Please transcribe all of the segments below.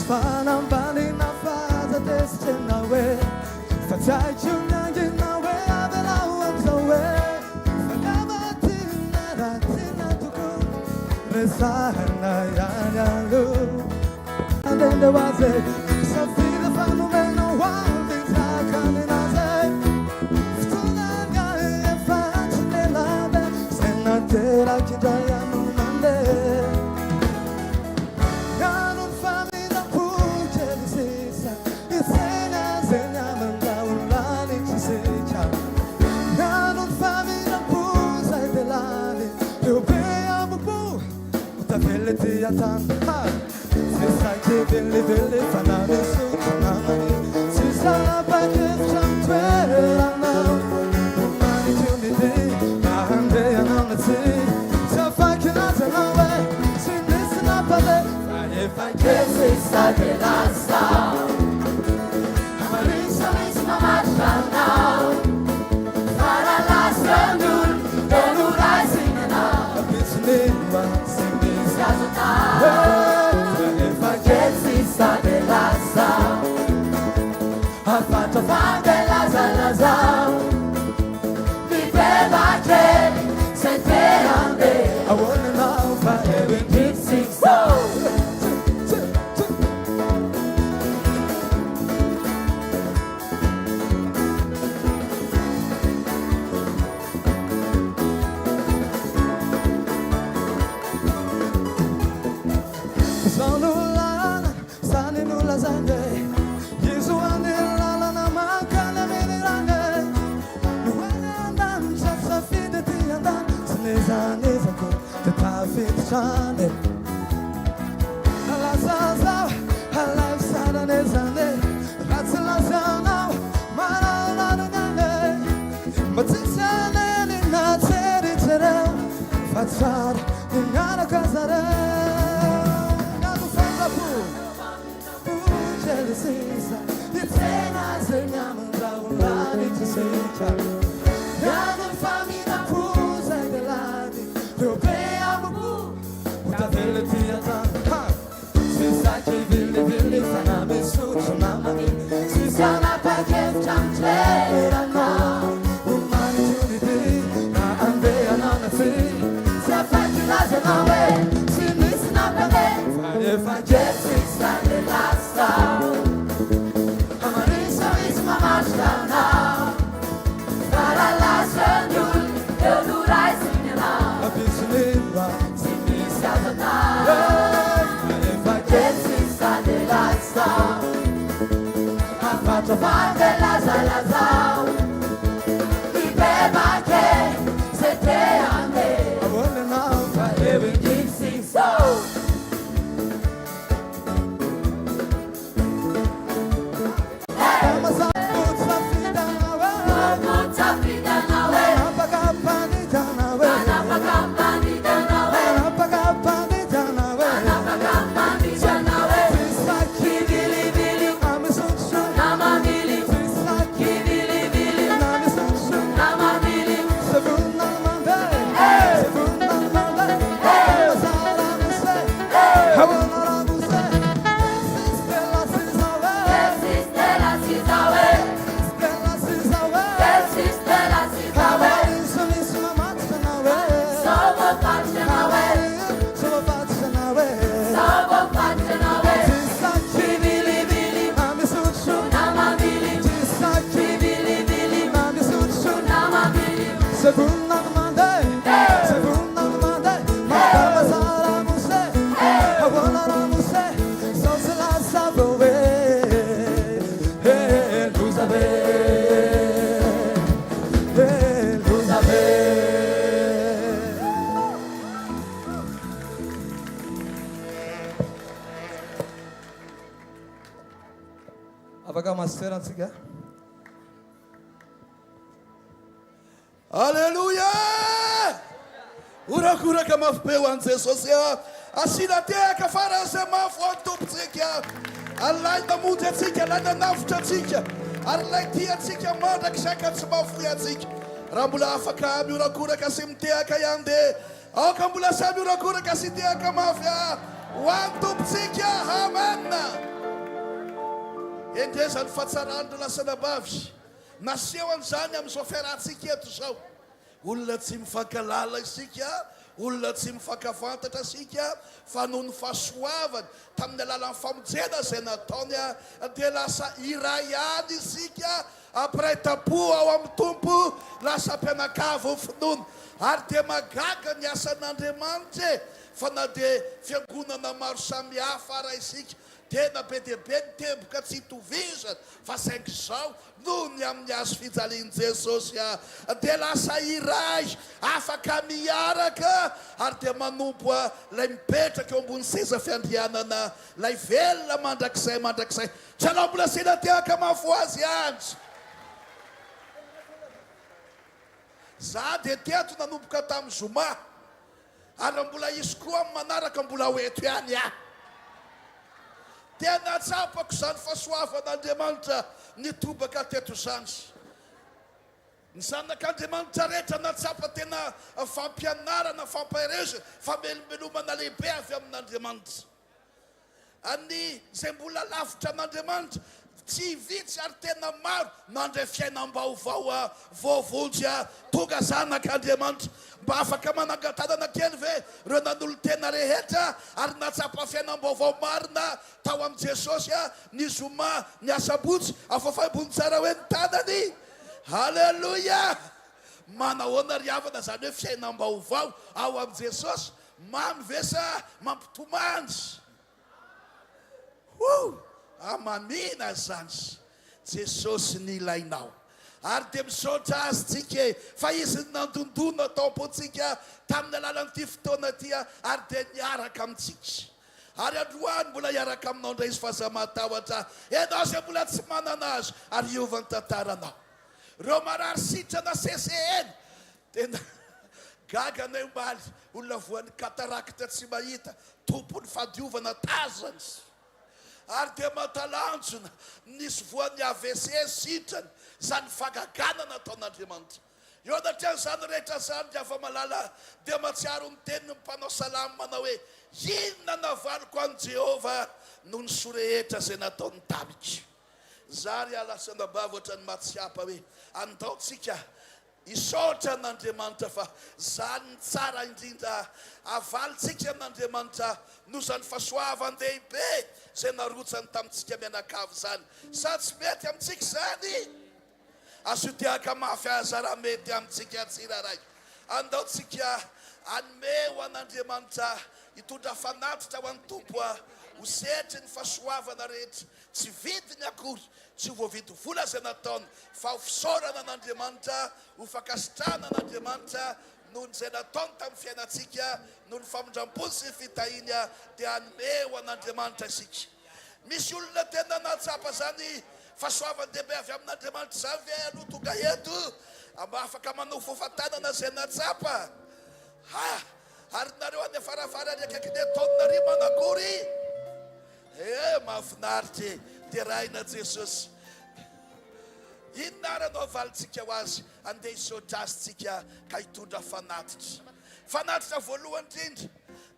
Fanambaniana fa aza tezitra enao e Fa tsy haiko ny hangina hoe avelao amizao e Fa ngamba tiana raha tiana tokoa Resahana ihany aloha Mandehandeha ho azy e Safidy efa nomenao ho avy Tahaka ny nazy e Fotoana ny ahy efa hatry ny ela be Izay nateraka indray aho no nandeha Tsy nisy nampale fa efa kely sisa dia lasa. Marisa misy mamaritra anao fa raha lasa ny olona dia noraisina anao. Ampitson'ino tsy misy azo atao fa efa kely sisa dia lasa. Hafatra fa dia lazalazao. Mibeba kely zay te handeha. Ahoana ianao fa eo indrindra isika izao. Izao no lalana Zany no lazainy e, izy ho any lalana mankany amin'ny rany e, ny ho any an-danitra tsy safidy aty an-tany, tsy n'iza n'iza koa dia tafiditra any e. Lasa zaho alaivo sarany izany e, raha tsy lasa anao manananana any e, mba tsisy aneny na tserijereo fa tsara ny miaraka zareo. Afaka master antsika. Aleloia! Horakoraka mafy be ho an'i Jesosy a! Asiana tehaka faran'izay mafy ho an'ny Tompontsika. Ary ilay namonjy antsika, ilay nanavotra antsika, ary ilay tia antsika mandrakizay ka tsy mahafoy antsika. Raha mbola afaka mihorakoraka sy mitehaka ihany dia aoka mbola samy horakoraka sy hitehaka mafy a! Ho an'ny Tompontsika. Amen! Endreza ny fahatsaran'ny ry lasanabavy. Naseho an'izany amin'izao fiarahantsika eto izao. Olona tsy mifankalala isika, olona tsy mifankafantatra isika, fa noho ny fahasoavany, tamin'ny alalan'ny famonjena izay nataony, dia lasa iray ihany isika, mpiray tampo ao amin'ny Tompo, lasa mpianakavy ny finoana. Ary dia mahagaga ny asan'Andriamanitra e! Fa na dia fiangonana maro samihafa ara isika, tena be dia be ny teboka tsy itovizana, fa saingy izao, noho ny amin'ny hazo fijalian'i Jesosy, dia lasa iray, afaka miaraka, ary dia manompo Ilay mipetraka eo ambony seza fiandrianana, Ilay velona mandrakizay mandrakizay. Tsy anao mbola asiana tehaka mafy ho azy ihany. Za dia teto nanomboka tamin'ny zoma. Ary raha mbola hisy koa amin'ny manaraka mbola ho eto ihany aho. Tena tsapako izany fahasoavan'Andriamanitra nitobaka teto izany. Ny zanak'Andriamanitra rehetra nahatsapa tena fampianarana, fampaherezana, famelombelomana lehibe avy amin'Andriamanitra. Ny izay mbola lavitra an'Andriamanitra, tsy vitsy ary tena maro nandray fiainam-baovao voavonjy tonga zanak'Andriamanitra. Mba afaka manangan-tanana kely ve ireo nanolo-tena rehetra ary nahatsapa fiainam-baovao marina tao amin'i Jesosy ny zoma, ny asabotsy? Afafay ambony tsara hoe ny tanany. Haleloia! Manahoana ry havana izany hoe fiainam-baovao ao amin'i Jesosy? Mamy ve sa mampitomany? Hoo! Hamamiana izany. Jesosy ny ilainao. Ary dia misaotra Azy tsika e, fa Izy no nandondona tao am-pontsika tamin'ny alalan'ity fotoana ity ary dia niaraka amintsika. Ary androany mbola hiaraka aminao indray Izy fa aza matahotra, ianao izay mbola tsy manana Azy ary hiova ny tantaranao. Ireo marary sitrana sesehena Tena gaga anay omaly, olona voan'ny cataracte tsy mahita, tompon'ny fahadiovana tazany ary dia mahatalanjona, nisy voan'ny AVC sitrany, izany fahagagana nataon'Andriamanitra. Eo anatrehan'izany rehetra izany ry hava-malala dia mahatsiaro ny tenin'ny mpanao salamo manao hoe, Inona navaliko an'i Jehovah noho ny soa rehetra izay nataony tamiko? Za ry alasanabavy ohatran'ny mahatsiapa hoe andao tsika Hisaotra an'Andriamanitra fa zany ny tsara indrindra avalintsika amin'Andriamanitra noho zany fahasoavan-dehibe zay narotsany tamintsika mianakavy zany. Sa tsy mety amintsika izany? Asio tehaka mafy aza raha mety amintsika tsirairay. Andao tsika hanome ho an'Andriamanitra, hitondra fanatitra ho an'ny Tompo ho setrin'ny fahasoavana rehetra. Tsy vidiny akory, tsy ho voavidy vola izay nataony, fa ho fisaorana an'Andriamanitra, ho fankasitrahana an'Andriamanitra noho ny izay nataony tamin'ny fiainantsika, noho ny famindrampony sy ny fitahiany, dia hanome ho an'Andriamanitra isika. Misy olona tena nahatsapa izany fahasoavan-dehibe avy amin'Andriamanitra izany ve aloha tonga eto? Mba afaka manao fofa-tanana izay nahatsapa? Ha! Ary nareo any afarafara any akaikin'ny Antaninaria manakory? Eh mahafinaritra e! Deraina Jesosy. Inona ara no havalintsika ho Azy? Andeha hisaotra Azy tsika ka hitondra fanatitra. Fanatitra voalohany indrindra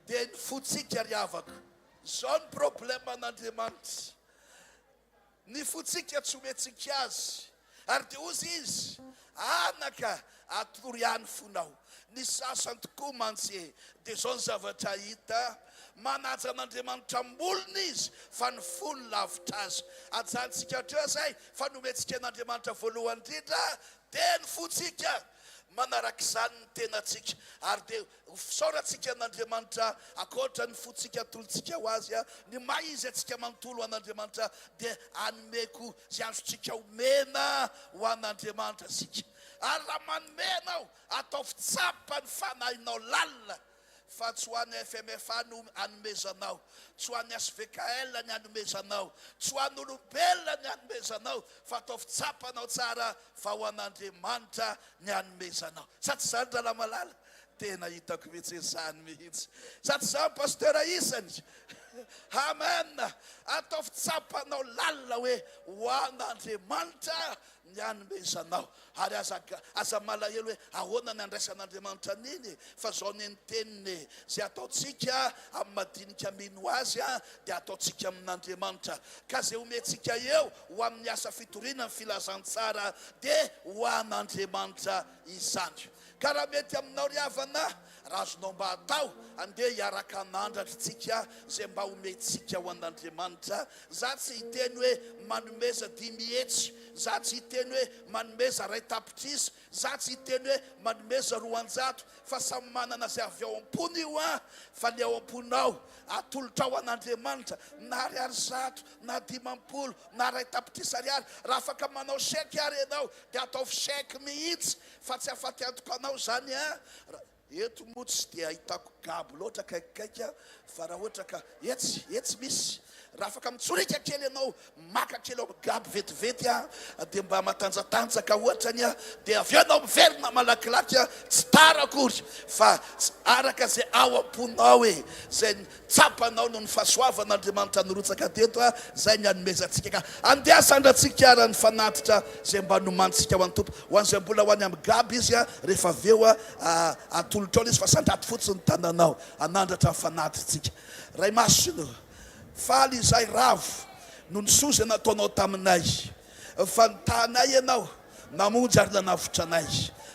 dia ny fontsika ry havako. Izao ny problème an'Andriamanitra. Ny fontsika tsy omentsika azy. Ary dia hozy izy, Anaka, atolory ahy ny fonao. Ny sasany tokoa mantsy e, dia izao ny zavatra hita, manaja an'Andriamanitra am-bolony izy, fa ny fony lavitra azy. Ajanontsika hatreo izay, fa ny omentsika an'Andriamanitra voalohany indrindra dia ny fontsika. Manarak'izany ny tenantsika. Ary dia Ho fisaorantsika an'Andriamanitra, ankoatra ny fontsika atolotsika ho Azy, ny maha izy antsika manontolo ho an'Andriamanitra, dia hanome koa izay azontsika omena ho an'Andriamanitra isika. Ary raha manome ianao, ataovy tsapa ny fanahinao lalina fa tsy ho an'ny FMFA no anomezanao, tsy ho an'ny HVKL ny anomezanao, tsy ho an'olombelona ny anomezanao, fa ataovy tsapanao tsara fa ho an'Andriamanitra ny anomezanao. Sa tsy izany Rahalahy malala? Tena hitako mihitsy izany mihitsy. Sa tsy izany Pasteur isany? Amen! Ataovy tsapanao lalina hoe ho an'Andriamanitra ny hanomezanao. Ary aza aza malahelo hoe ahoana ny handraisan'Andriamanitra an'iny e, fa zao anie ny teniny e, izay ataontsika amin'ny madinika mino Azy dia ataontsika amin'Andriamanitra. Ka izay omentsika eo ho amin'ny asa fitoriana ny filazantsara dia ho an'Andriamanitra izany. Ka raha mety aminao ry havana, raha azonao mba atao, andeha hiaraka hanandratra tsika izay mba omentsika ho an'Andriamanitra. Za tsy hiteny hoe manomeza 500, za tsy hiteny hoe manomeza 1 tapitrisa, za tsy hiteny hoe manomeza 200, fa samy manana izay avy ao am-pony io an! Fa ny ao am-ponao, atolotrao an'Andriamanitra, na ariary 100, na 50, na 1 tapitrisa ariary, raha afaka manao chèque ary ianao, dia ataovy chèque mihitsy, Fa tsy afaty antoka anao zany an! Eto moa tsy dia ahitako gabo loatra akaikikaiky fa raha ohatra ka etsy, etsy misy, raha afaka mitsoriaka kely ianao maka kely ao amin'ny gabo vetivety an, dia mba matanjatanjaka ohatrany an, dia avy eo ianao miverina malakilaky an, tsy tara akory fa araka izay ao am-ponao e, izay Tsapanao noho ny fahasoavan'Andriamanitra nirotsaka teto a, zay ny hanomezantsika ka andeha asandratsika ara ny fanatitra zay mba nomanintsika ho an'ny Tompo. Ho an'izay mbola ho any amin'ny gab izy a, rehefa avy eo a, atolotrao ilay izy fa sandrato fotsiny ny tananao hanandratra ny fanatitsika. Ray Masina o, faly izahay ravo noho ny soa izay nataonao taminay, fa nitaha anay Ianao, Namonjy ary nanavotra anay.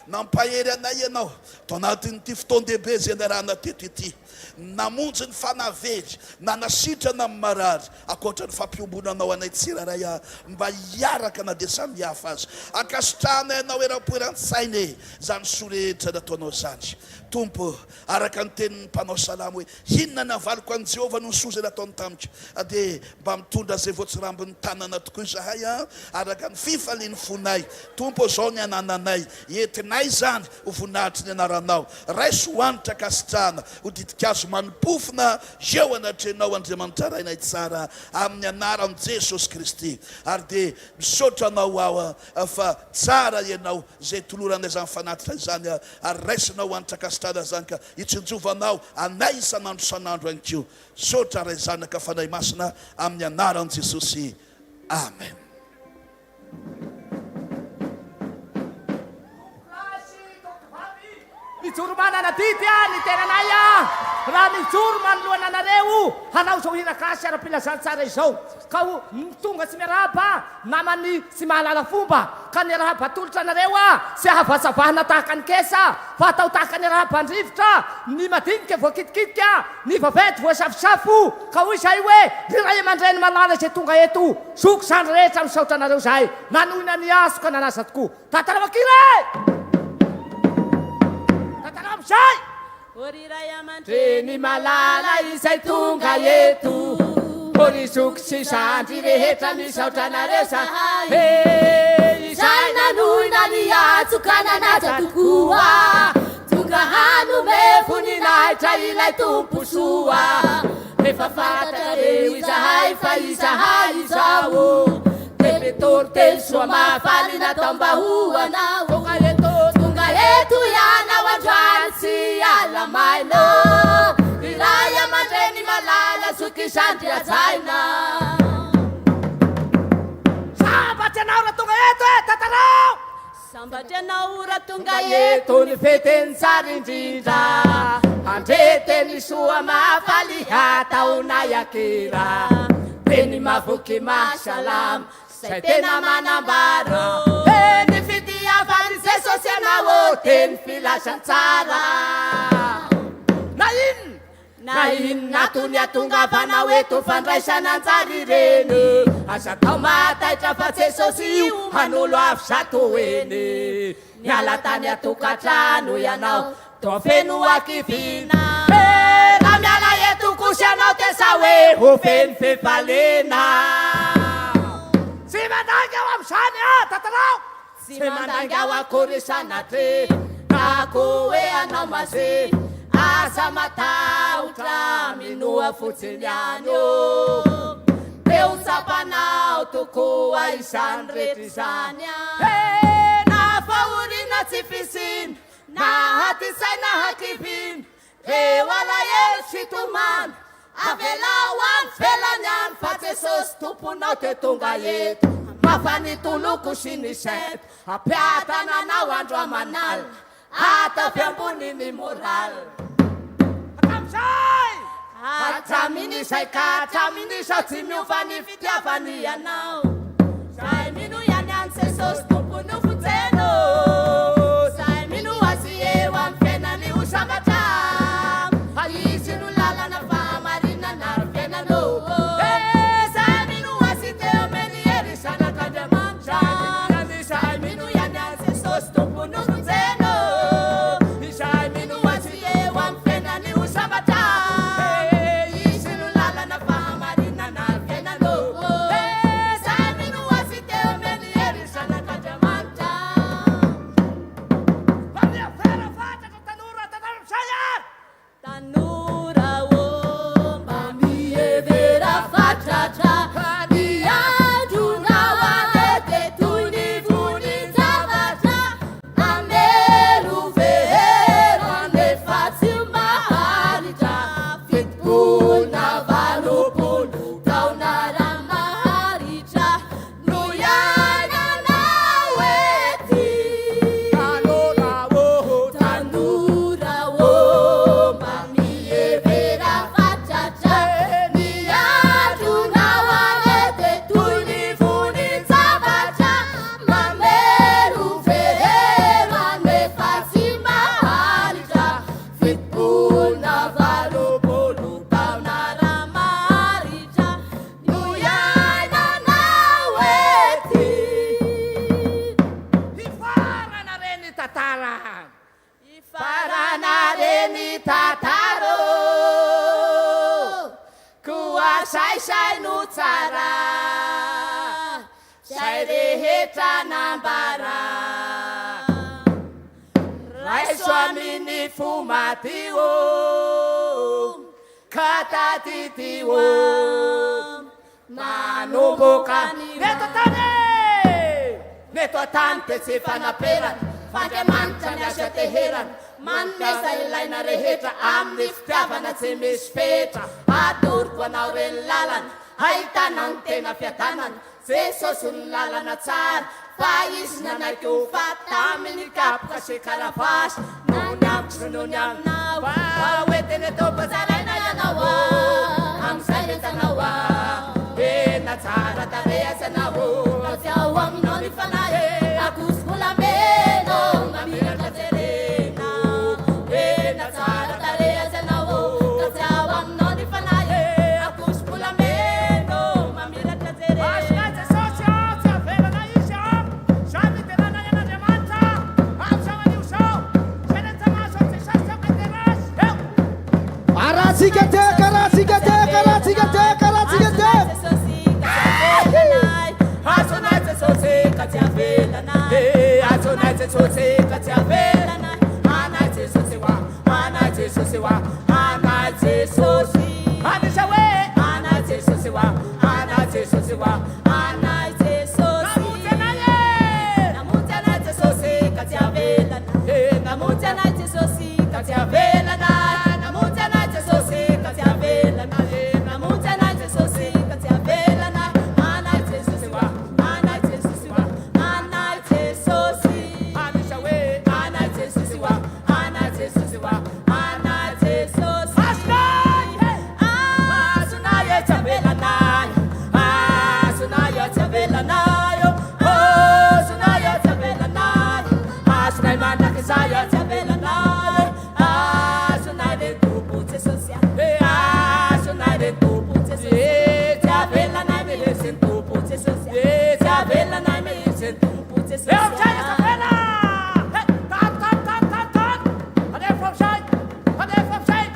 Nampahery anay Ianao tao anatin'ity fotoan-dehibe izay niarahana teto ity. Namonjy ny fanahy very, nanasitrana ny marary, ankoatra ny fampiombonanao anay tsirairay mba hiaraka na dia samy hafa aza. Ankasitrahanay Anao eram-po eran-tsaina e, izany soa rehetra nataonao izany. Tompo, Araka ny tenin'ny mpanao salamo hoe, Inona no havaliko an'i Jehovah noho ny soa izay nataony tamiko? Dia mba mitondra izay voatsirambin'ny tanana tokoa izahay, araka ny fifalian'ny fonay. Tompo ô, izao ny anananay, entinay izany ho voninahitry ny anaranao. Raiso ho hanitra ankasitrahana, ho ditin-kazo manim-pofona eo anatrehanao, Andriamanitra Rainay tsara, amin'ny anaran'i Jesosy Kristy. Ary dia misaotra Anao aho fa tsara Ianao. Izay toloranay izany fanatitra izany ary raisinao ho hanitra ankasitrahana izany ka hitsinjovanao anay isan'andro isan'andro ihany koa. Misaotra Ray Zanaka Fanahy Masina amin'ny anaran'i Jesosy Amen. Mijoro manana adidy ny tenanay raha mijoro manoloana anareo hanao izao hira gasy ara-pilazantsara izao ka ho tonga tsy miarahaba naman'ny tsy mahalala fomba ka ny arahaba atolotra anareo tsy ahavasavahana tahaka ny kesa fa atao tahaka ny arahaba an-drivotra ny madinika voakitikitika ny vaventy voasafosafo ka hoy izahay hoe ry ray aman-dreny malala izay tonga eto zoky zandry rehetra misaotra anareo izahay nanohina ny aso ka nanasa tokoa Tantarao ankira e! Tantarao amin'izay! Ô ry ray aman-dreny malala izay tonga eto, ô ry zoky sy zandry rehetra misaotra anareo zahay e! Izay nanohina ny antso ka nanaja tokoa, tonga hanome voninahitra ilay Tompo soa. Efa fantatrareo izahay fa izahay izao dia mitory teny soa mahafaly natao mba ho anao. Tonga eto, tonga eto ianao androany tsy hiala maina. Ry ray aman-dreny malala, zoky zandry hajaina. Sambatra ianao raha tonga eto e, tantarao! Sambatra ianao raha tonga eto ny fetiny tsara indrindra Handre teny soa mahafaly hataonay an-kira Teny mahavoky mahasalama izay tena manambara Teny fitiavan'i Jesosy anao ô teny filazantsara Na inona Na inona antony hatongavanao eto fandraisana anjara ireny Aza atao mahataitra fa Jesosy io hanolo avy 100 heny Niala tany an-tokantrano ianao toa feno hakiviana He raha miala eto kosa ianao dia sa hoe ho feno fifaliana Tsy mandainga aho amin'izany ah, tantarao! Tsy mandainga aho akory sanatria na koa hoe hanao magie Aza matahotra minoa fotsiny ihany ô Dia ho tsapanao tokoa izany rehetra izany He na fahoriana tsy fisiana. Na aty saina hakiviana, reo alahelo sy tomany, avelao any ivelany any fa Jesosy Tomponao dia tonga eto. Hamafa ny toloko sy ny sento, hampiadana anao andro aman'alina, ataovy ambony ny moral. Hatramin'izay! Hatramin'izay ka hatramin'izao tsy miova ny fitiavany anao. Zay mino ihany an'i Jesosy Tompo no vonjeno. Zay mino Azy eo amin'ny fiainany ho sambatra. Fa Izy no lalana, fahamarinana ary fiainana ô. Zay mino Azy dia omeny hery Zanak'Andriamanitra. Zay mino ihany an'i Jesosy Tompo no vonjeno. Izay mino Azy eo amin'ny fiainany ho sambatra. Izy no lalana, fahamarinana ary fiainana ô. Izay mino Azy dia omeny hery Zanak'Andriamanitra. Maria Vera fatratra tanora tanora izay ary! Tanora ô mba mihevera fatratra ny andronao anie dia toy ny vonin-javatra Amerovero nefa tsy maharitra 70 na 80 taona raha maharitra no iainanao ety. Tanora ô, Tanora ô, mba mihevera fatratra ny andronao anie dia toy ny vonin-javatra Mamerovero nefa tsy maharitra 70 na 80 taona raha maharitra no iainanao ety. Hifarana re ny tantara. Hifarana re ny tantara ô, koa saisaino tsara zay rehetra nambara. Raiso amin'ny fo madio ka tadidio manomboka Ny eto an-tany e! Ny eto an-tany dia tsy fanaperana, fa Andriamanitra ny azo ianteherana, manome izay ilaina rehetra amin'ny fitiavana tsy misy fetra. Atoroko anao re ny lalana, ahitana ny tena fiadanana, Jesosy no lalana tsara, fa Izy nanaiky ho faty tamin'ny kapoka sy karavasy, noho ny amiko sy noho ny aminao. Fa hoentiny Tompo tsaraina ianao, amin'izay entanao. Tena tsara tarehy aza ianao, Ka tsy ao aminao ny fanahy, akoso volamena, mamiratra jerena. Tena tsara tarehy aza ianao, Ka tsy ao aminao ny fanahy, akoso volamena, mamiratra jerena. Masina Jesosy a, tsy avelana izy a. Izany no hiderana an'Andriamanitra amin'izao anio izao. Izay rehetra mahazo an'i Jesosy aoka hidera Azy. Eo! Arahantsika tehaka, arahantsika tehaka, arahantsika tehaka, arahantsika tehaka. Azonay Jesosy ka tsy avelanay. Azonay Jesosy ka tsy avelanay. Anay Jesosy wa, anay Jesosy wa, anay Jesosy. Anisa hoe Anay Jesosy wa, anay Jesosy wa, anay Jesosy. Namonjy anay e! Namonjy anay Jesosy ka tsy avelanay. Namonjy anay Jesosy ka tsy avelanay. Namonjy anay Jesosy ka tsy avelanay. Namonjy anay Jesosy ka tsy avelanay. Anay Jesosy wa, anay Jesosy wa, anay Jesosy. Anisa hoe Anay Jesosy wa, anay Jesosy wa, anay Jesosy. Azonay! Azonay e tsy avelanay. Azonay e tsy avelanay. Azonay e tsy avelanay. Azonay mandrakizay e tsy avelanay. Azonay re Tompo Jesosy. Azonay re Tompo Jesosy. Tsy avelanay mihitsy ny Tompo Jesosy. Tsy avelanay mihitsy ny Tompo Jesosy. Eo amin'izay aza avela! Hey, tano, tano, tano, tano, tano! Alefa amin'izay! Alefa amin'izay!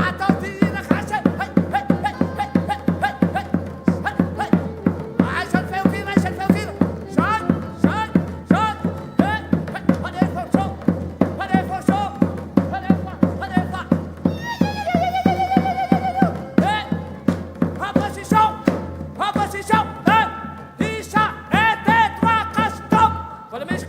Atao ty hira gasy! Hey, hey, hey, hey, hey, hey, hey, hey, hey! Aiza ny feon-kira, aiza ny feon-kira? Zay, zay, zay! Hey, hey! Alefa amin'izao! Alefa amin'izao! Alefa, alefa! Hey! Opposition! Opposition! Un, dix, un, deux, trois, quatre, stop! Mbola misy.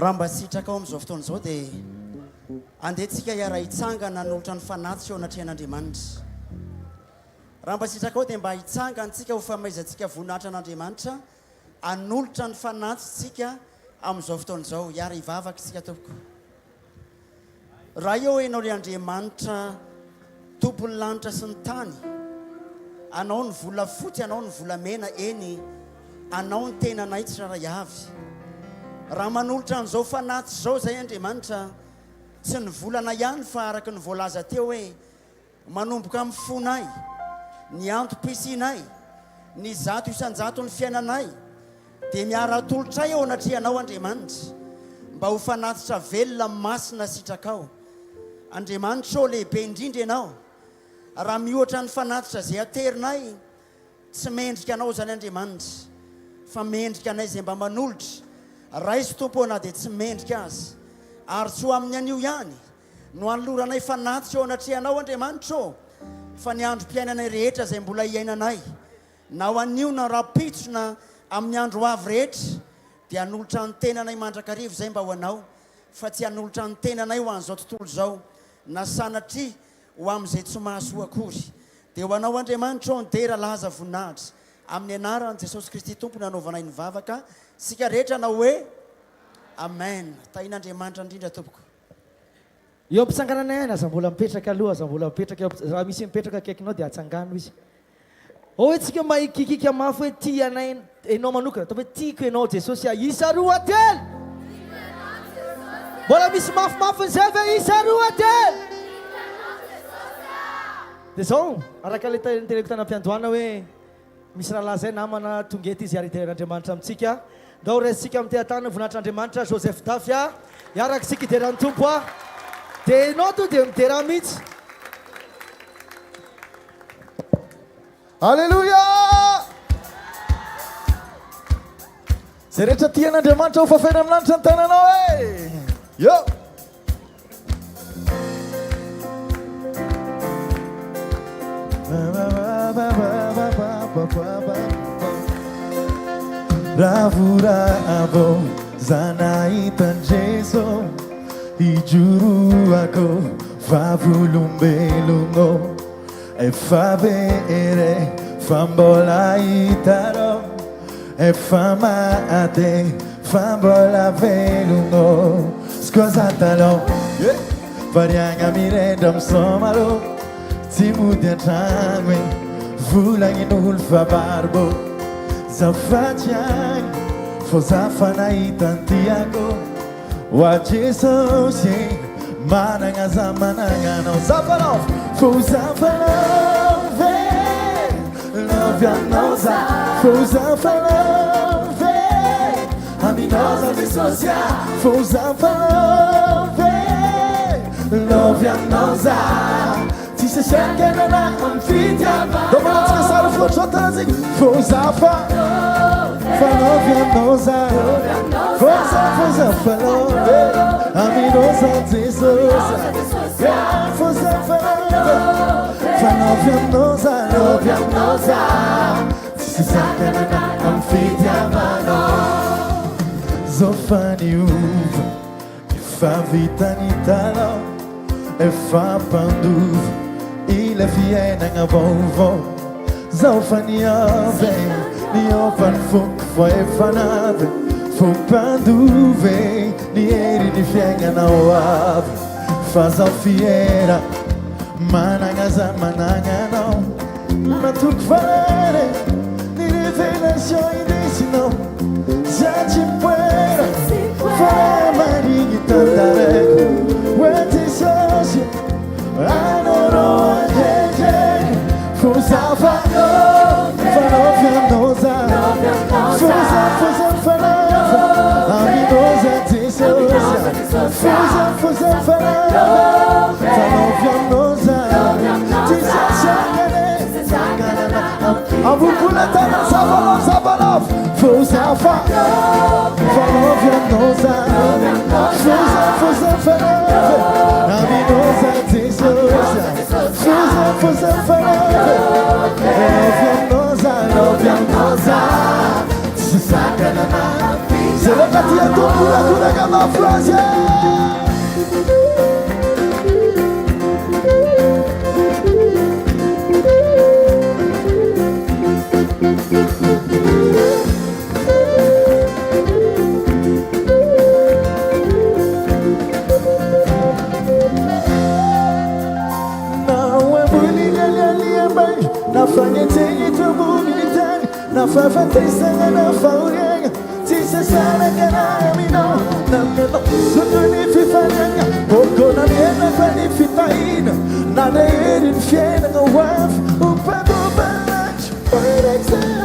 Raha mba sitrakao amin'izao fotoana izao dia andeha tsika hiara-hitsangana hanolotra ny fanatitra eo anatrehan'Andriamanitra. Raha mba sitrakao dia mba hitsangana tsika ho famaizantsika voninahitra an'Andriamanitra hanolotra ny fanatitsika amin'izao fotoana izao. Hiara-hivavaka isika tompoko. Ray ô, Ianao ilay Andriamanitra Tompon'ny lanitra sy ny tany, Anao ny volafotsy, Anao ny volamena, eny, Anao ny tenanay tsirairay avy. Raha manolotra an'izao fanatitra izao izahay Andriamanitra, tsy ny volanay ihany fa araka ny voalaza teo hoe, Manomboka amin'ny fonay, ny antom-pisianay, ny 100% ny fiainanay, dia miara-atolotray eo anatrehanao, Andriamanitra, mba ho fanatitra velona masina sitrakao. Andriamanitra ô, lehibe indrindra Ianao. Raha mihoatra ny fanatitra izay aterinay, Tsy mendrika anao izany Andriamanitra fa mendrika anay izay mba manolotra. Raiso Tompo ô na dia tsy mendrika aza. Ary tsy ho amin'ny anio ihany no anoloranay fanatitra eo anatrehanao Andriamanitra ô fa ny androm-piainanay rehetra izay mbola hiainanay na ho anio na rahampitso na amin'ny andro ho avy rehetra dia hanolotra ny tenanay mandrakariva izay mba ho anao fa tsy hanolotra ny tenanay ho an'izao tontolo izao na sanatria Ho amin'izay tsy mahasoa akory. Dia ho Anao Andriamanitra ô ny dera, laza, voninahitra. Amin'ny anaran'i Jesosy Kristy Tompo no anaovanay ny vavaka. Isika rehetra hanao hoe, Amen. Tahian'Andriamanitra indrindra tompoko. Eo am-pitsanganana ihany, aza mbola mipetraka aloha, aza mbola mipetraka eo am-, raha misy mipetraka akaikinao dia atsangano izy. Ao hoe tsika mba hikikika mafy hoe tia anay enao manokana, ataovy hoe tiako enao Jesosy a, isa roa telo! Mbola misy mafimafy n'izay ve? Isa roa telo! Dia zao, araka ilay teneniko tany am-piandohana hoe misy rahalahy zay namana tonga eto izy ary hidera an'Andriamanitra amintsika. Ndao raisintsika amin'ny tehatany ny voninahitr'Andriamanitra Joseph Dafy a! Hiaraka isika hidera ny Tompo a! Dia enao to dia midera mihitsy. Aleloia! Zay rehetra tia an'Andriamanitra ho fafena amin'ny lanitra ny tananao e! Yo! Ravoravo za nahita an'i Jeso hijoroako vavolombelogno. Efa very fa mbola hitanao Efa maty fa mbola velogno Scosa talon yeah. Variagna mirendra misaoma rô Tsy mody an-tragno e Volagnin'olo fa barbo Za fa tsy agny Fô za fa nahita ny tiako Wa Jesosy e, managna za managna anao Za fa love, fô za fa love e, love anao za Fô za fa love e, aminao za Jesosy a Fô za fa love e, love anao za Tsisy fiainana amin'ny fitiavana Ndao manantsika sary filoatra tanjy Fô za fa fa love anao za Fô za fô za fa love Aminao za Jesosy Fô za fa love Fa love anao za Love anao za Tsisy fiainana amin'ny fitiavanao Zao fa niova Efa vita ny talao, efa mpandova ilay fiainagna vaovao. Zaho fa niova e, niova ny foko fa efa navy Fo mpandova e, ny hery ny fiaignana ho avy. Fa zaho fiera, managna za managna anao. Matoky valeur e, ny révélation indesinao. Za tsy mipoera, fa raha marigny tantaraiko. Hoe Jesosy, anao rô anjejeky. Fô za fa fa love anao za. Fô za fô za fa love aminao za Jesosy. Fô za fô za fa love fa love anao za. Tsisy sakanana Ambohibola tana zavalao zavalao Fô za fa fa love anao za Fô za fô za fa love aminao za Jesosy Fô za fô za fa love love anao za love anao za Tsisy sakanana Zay rehetra tia ny Tompo horakoraka mafy ho Azy e! Na ho ambony lialialia ambany, na fanenjehina eto ambonin'ny tany, na fahafatesana na fahoriana, tsy sasaraka na aminao, na mianao zoto ny fifaliana, bokona miaina fa ny fitahiana, na lehery ny fiainana ho avy, ho mpanompa an'Atra mandrakizay.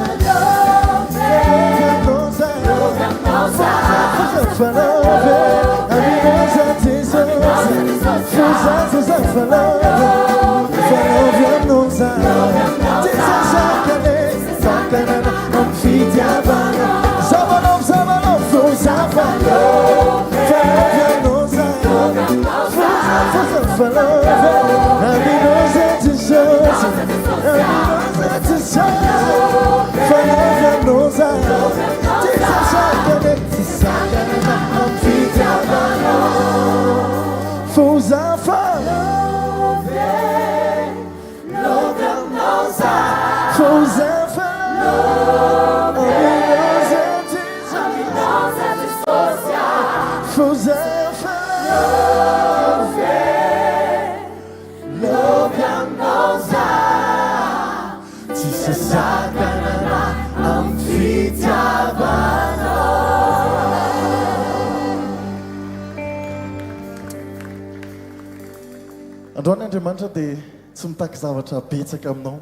Androany Andriamanitra dia tsy mitaky zavatra betsaka aminao.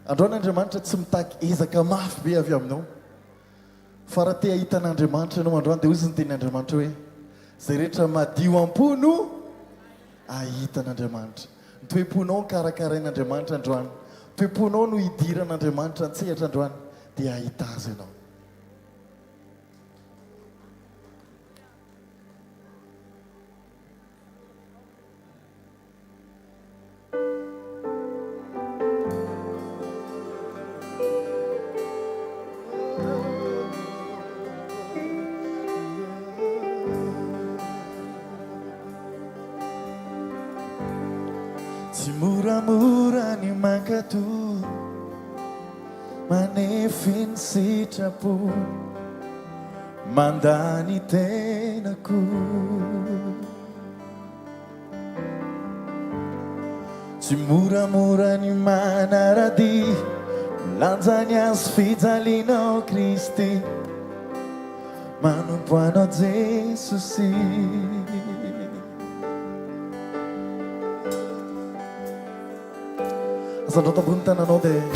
Androany Andriamanitra tsy mitaky ezaka mafy be avy aminao. Fa raha te hahita an'Andriamanitra ianao androany dia hoy izy ny tenin'Andriamanitra hoe, Izay rehetra madio am-po no hahita an'Andriamanitra. Ny toe-ponao no karakarain'Andriamanitra androany. Ny toe-ponao no hidiran'Andriamanitra an-tsehatra androany dia hahita Azy ianao. Tsy moramora ny mankatò, manefy ny sitrapo, mandà ny tenako. Tsy moramora ny manara-dia, milanja ny hazo fijalianao Kristy, manompo Anao Jesosy. Asandrato ambony ny tananao dia raha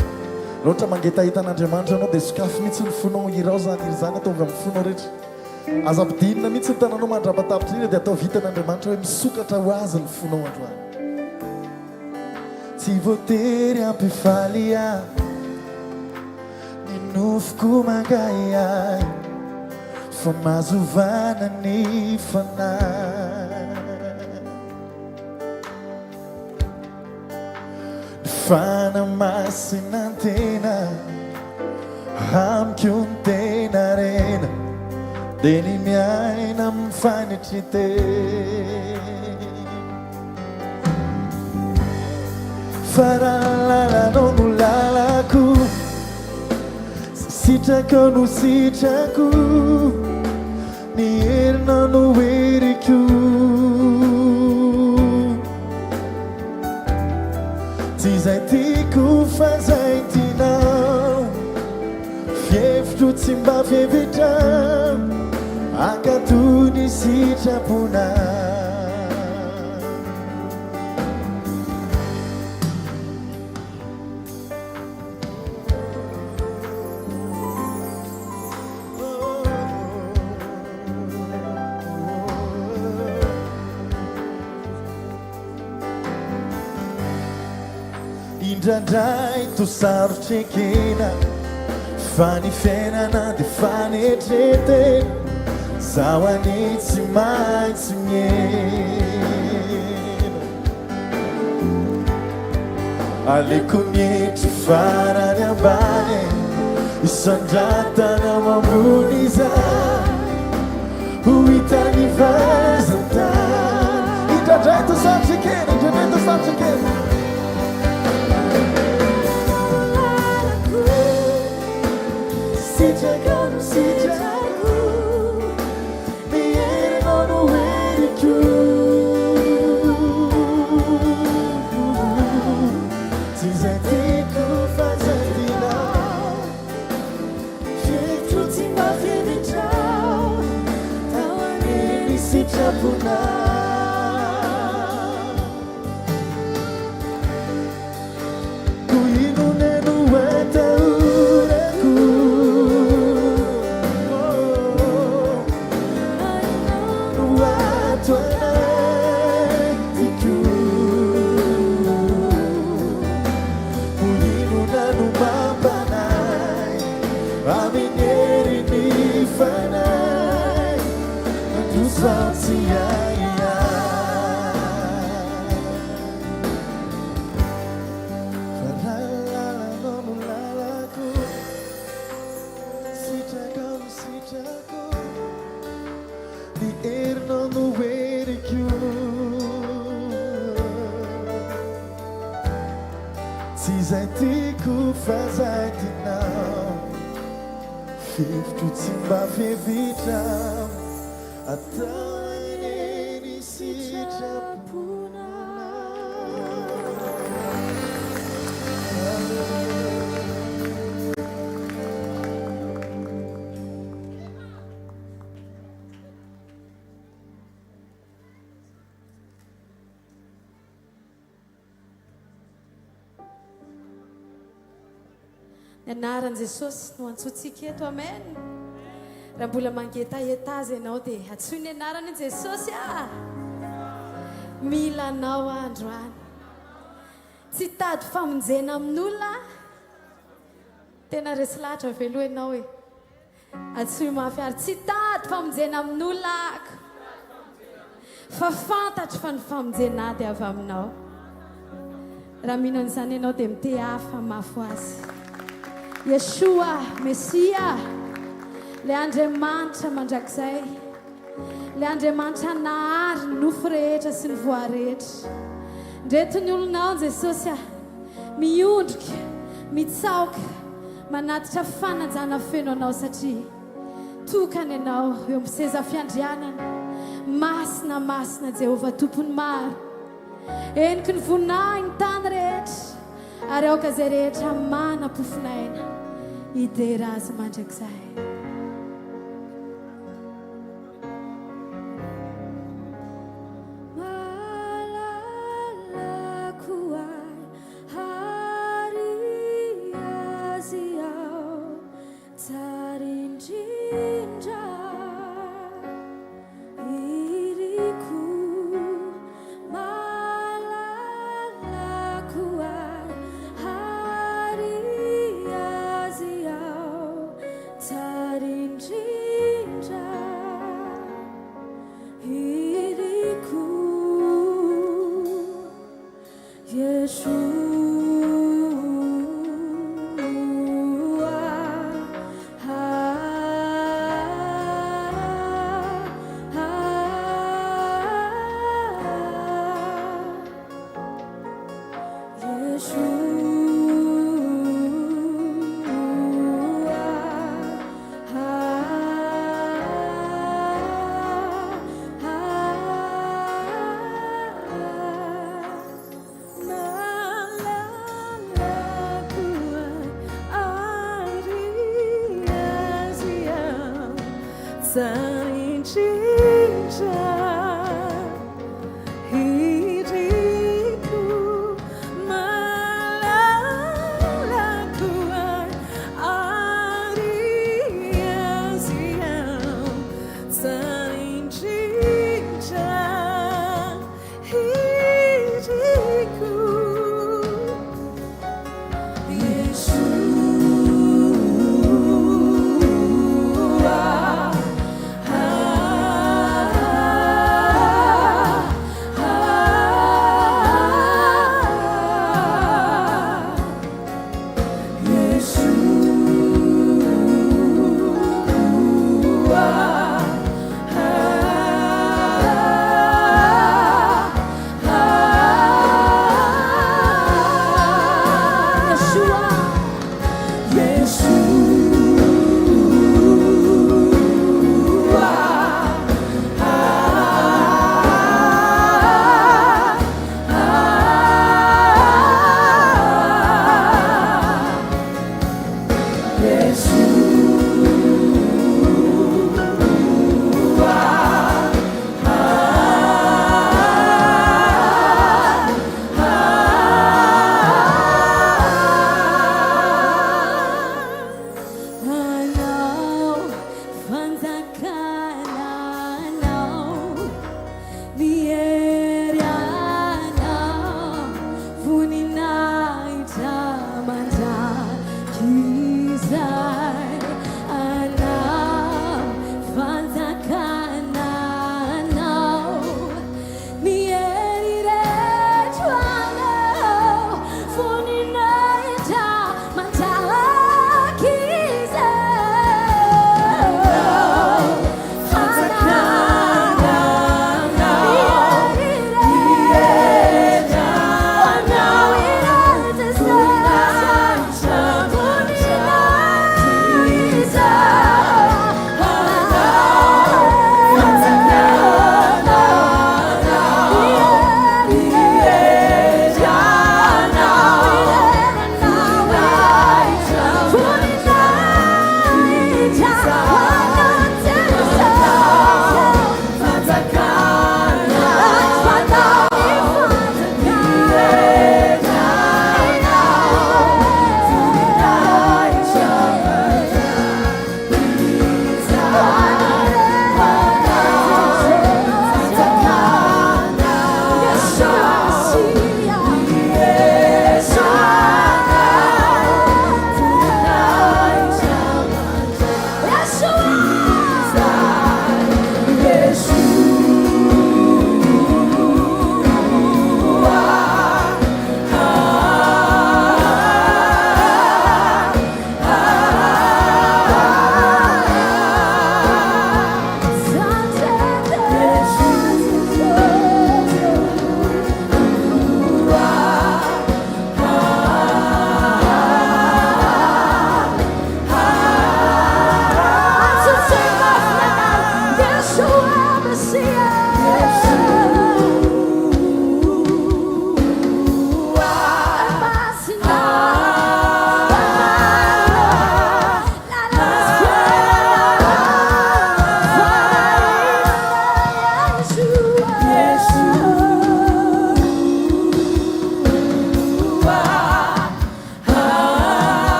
ohatra mangetaheta an'Andriamanitra ianao dia sokafy mihitsy ny fonao, hirao izany hira izany, ataovy amin'ny fonao rehetra. Aza ampidinina mihitsy ny tananao mandrapa-tapitra iny dia ataovy hitan'Andriamanitra hoe misokatra ho Azy ny fonao androany. Tsy voatery hampifaly ahy ny nofoko mangahiahy fa mazovana ny fanahy. Ny Fanahy Masina ny tena amiko ny tena harena dia ny miaina amin'ny fanetren-tena. Fa raha ny lalanao no lalako, izay sitrakao no sitrako, Ny herinao no heriko. Tsy izay tiako fa izay tianao. Fihevitro tsy mba fihevitrao. Hankatò ny sitraponao. Indraindray toa sarotra ekena fa ny fiainana dia fanetren-tena, zaho anie tsy maintsy miena. Aleoko mietry farany ambany e, isandratana ao ambony izany. vazan-tany. Indraindray toa sarotra ekena, indraindray toa sarotra ekena. Sitraka no sitrako, ny herinao no heriko. Tsy izay tiako fa izay tianao, fihevitro tsy mba fihevitrao, tao anie ny sitraponao. Koa inona no atahorako? No ato anatiko. Koa inona no mampanahy amin'ny herin'ny Fanahy? Mandroso aho tsy ahiahy. Fa raha ny lalanao no lalako, sitrakao no sitrako, ny herinao no heriko. Tsy izay tiako fa izay tianao, fihevitro tsy mba fihevitrao, atao anie ny sitraponao. Ny anaran'i Jesosy no antsointsika eto, amen. Raha mbola mangetaheta azy ianao dia antsoy ny anaran'i Jesosy ah. Mila anao aho androany. Tsy hitady famonjena amin'olona aho. Tena resy lahatra ve aloha ianao e? Antsoy mafy ary tsy hitady famonjena amin'olona ahako. Fa fantatro fa ny famonjena ahy dia avy aminao. Raha mino an'izany ianao dia mitehafa mafy ho azy. Yeshua, Mesia, ilay Andriamanitra mandrakizay, ilay Andriamanitra nahary ny nofo rehetra sy ny voa rehetra. Ndreto ny olonao Jesosy ah, miondrika, mitsaoka, Manatitra fanajana feno Anao satria tokana Ianao eo amin'ny seza fiandrianana. Masina, masina Jehovah Tompon'ny maro. Heniky ny voninahiny ny tany rehetra, ary aoka izay rehetra manam-pofon'aina hidera Azy mandrakizay. Malalako ahy Ary azy aho tsara indrindra Iriko malalako ahy Ary azy aho tsara indrindra Iriko Malalako ary azy aho tsara indrindra Iriko malalako ary azy aho tsara indrindra Iriko Yeshua.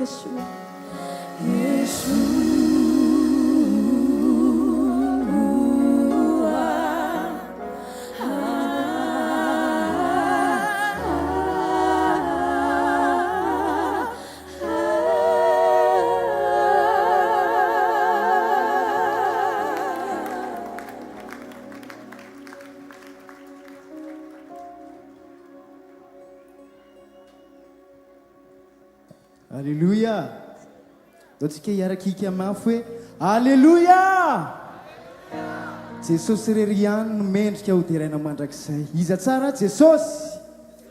Yeshua. Aleloia! Ndao tsika hiaraka hika mafy hoe Aleloia! Jesosy irery ihany no mendrika ho deraina mandrakizay. Iza tsara? Jesosy!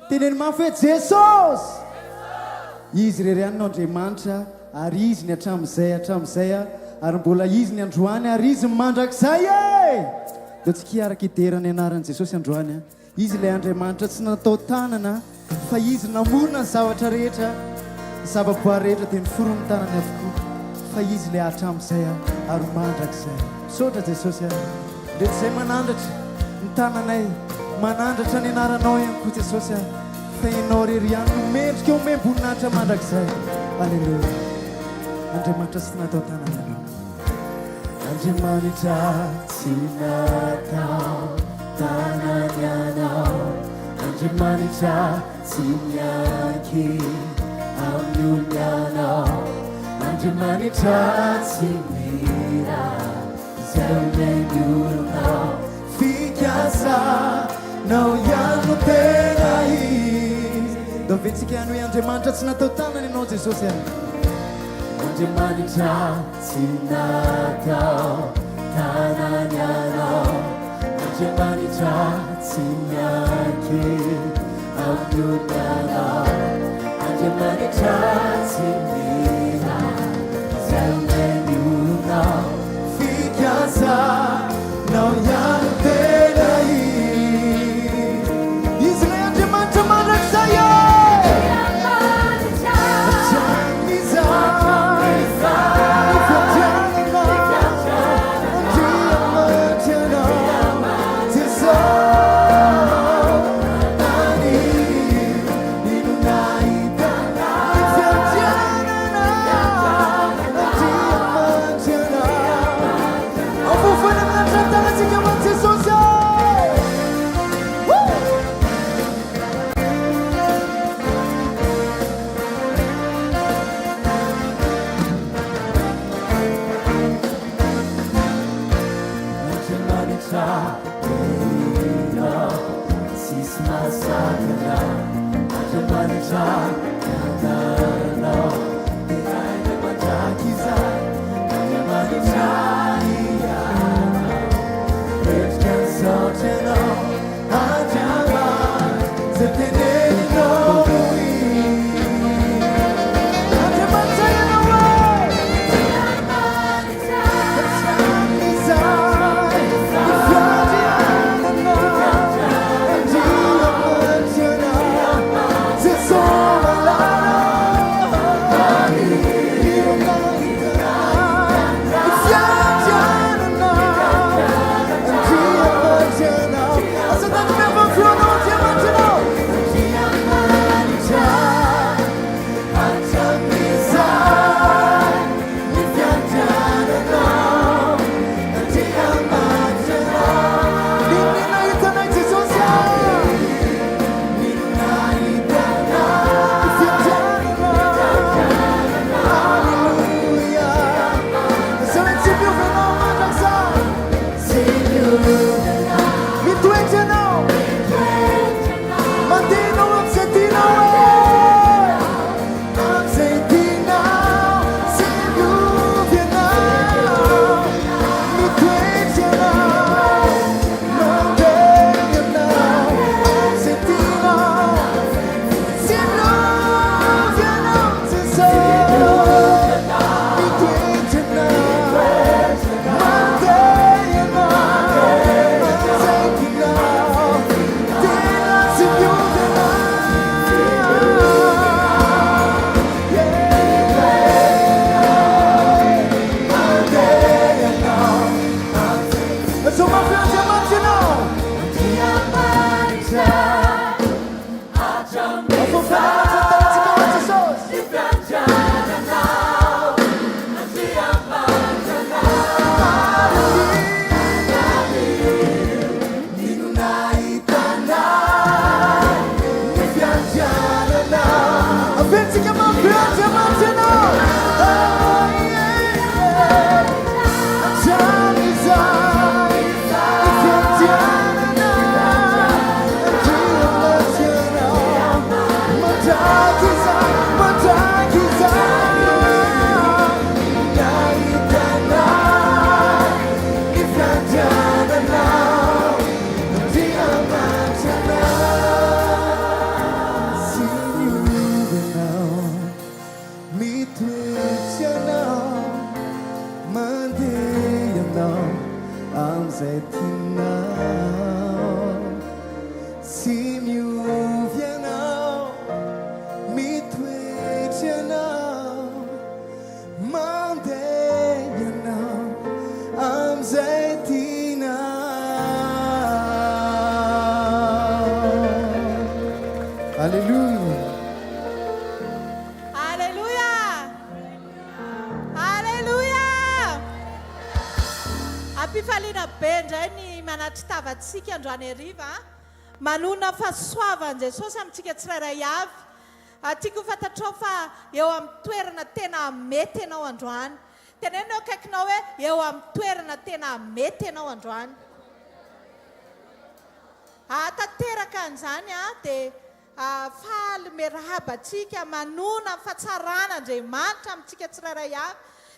Teneno mafy hoe Jesosy! Izy irery ihany no Andriamanitra ary Izy ny hatramin'izay hatramin'izay ary mbola Izy ny androany ary Izy ny mandrakizay e! Ndao tsika hiaraka hidera ny anaran'i Jesosy androany. Izy ilay Andriamanitra tsy natao tanana fa Izy namorona ny zavatra rehetra, ny zavaboary rehetra dia noforonin'ny tanany avokoa fa Izy ilay hatramin'izay ary ho mandrakizay. Misaotra Jesosy a! Ndreto izay manandratra ny tananay, manandratra ny anaranao ihany koa Jesosy a! Fa Ianao irery ihany no mendrika homem-boninahitra mandrakizay. Aleloia. Andriamanitra tsy natao tanana Ianao. Andriamanitra tsy natao tanana Ianao, Andriamanitra tsy miankin amin'ny olona Ianao, Andriamanitra tsy mila izay omen'ny olonao, Fikasanao ihany no tena izy. Ndao vetsika ihany hoe Andriamanitra tsy natao tanana Ianao Jesosy a. Andriamanitra Tsy natao tanana Ianao, Andriamanitra tsy miankin amin'ny olona Ianao, Andriamanitra tsy mila izay omen'ny olonao. Fikasanao ihany no tena izy. Izy ilay Andriamanitra mandrakizay e! Ampifaliana be indray ny manatri-tava antsika androany hariva. Manonona ny fahasoavan'i Jesosy amintsika tsirairay avy. Tiako ho fantatrao fa eo amin'ny toerana tena mety ianao androany. Teneno eo akaikinao hoe eo amin'ny toerana tena mety ianao androany. Hahatanteraka an'izany dia faly miarahaba antsika, manona ny fahatsaran'Andriamanitra amintsika tsirairay avy.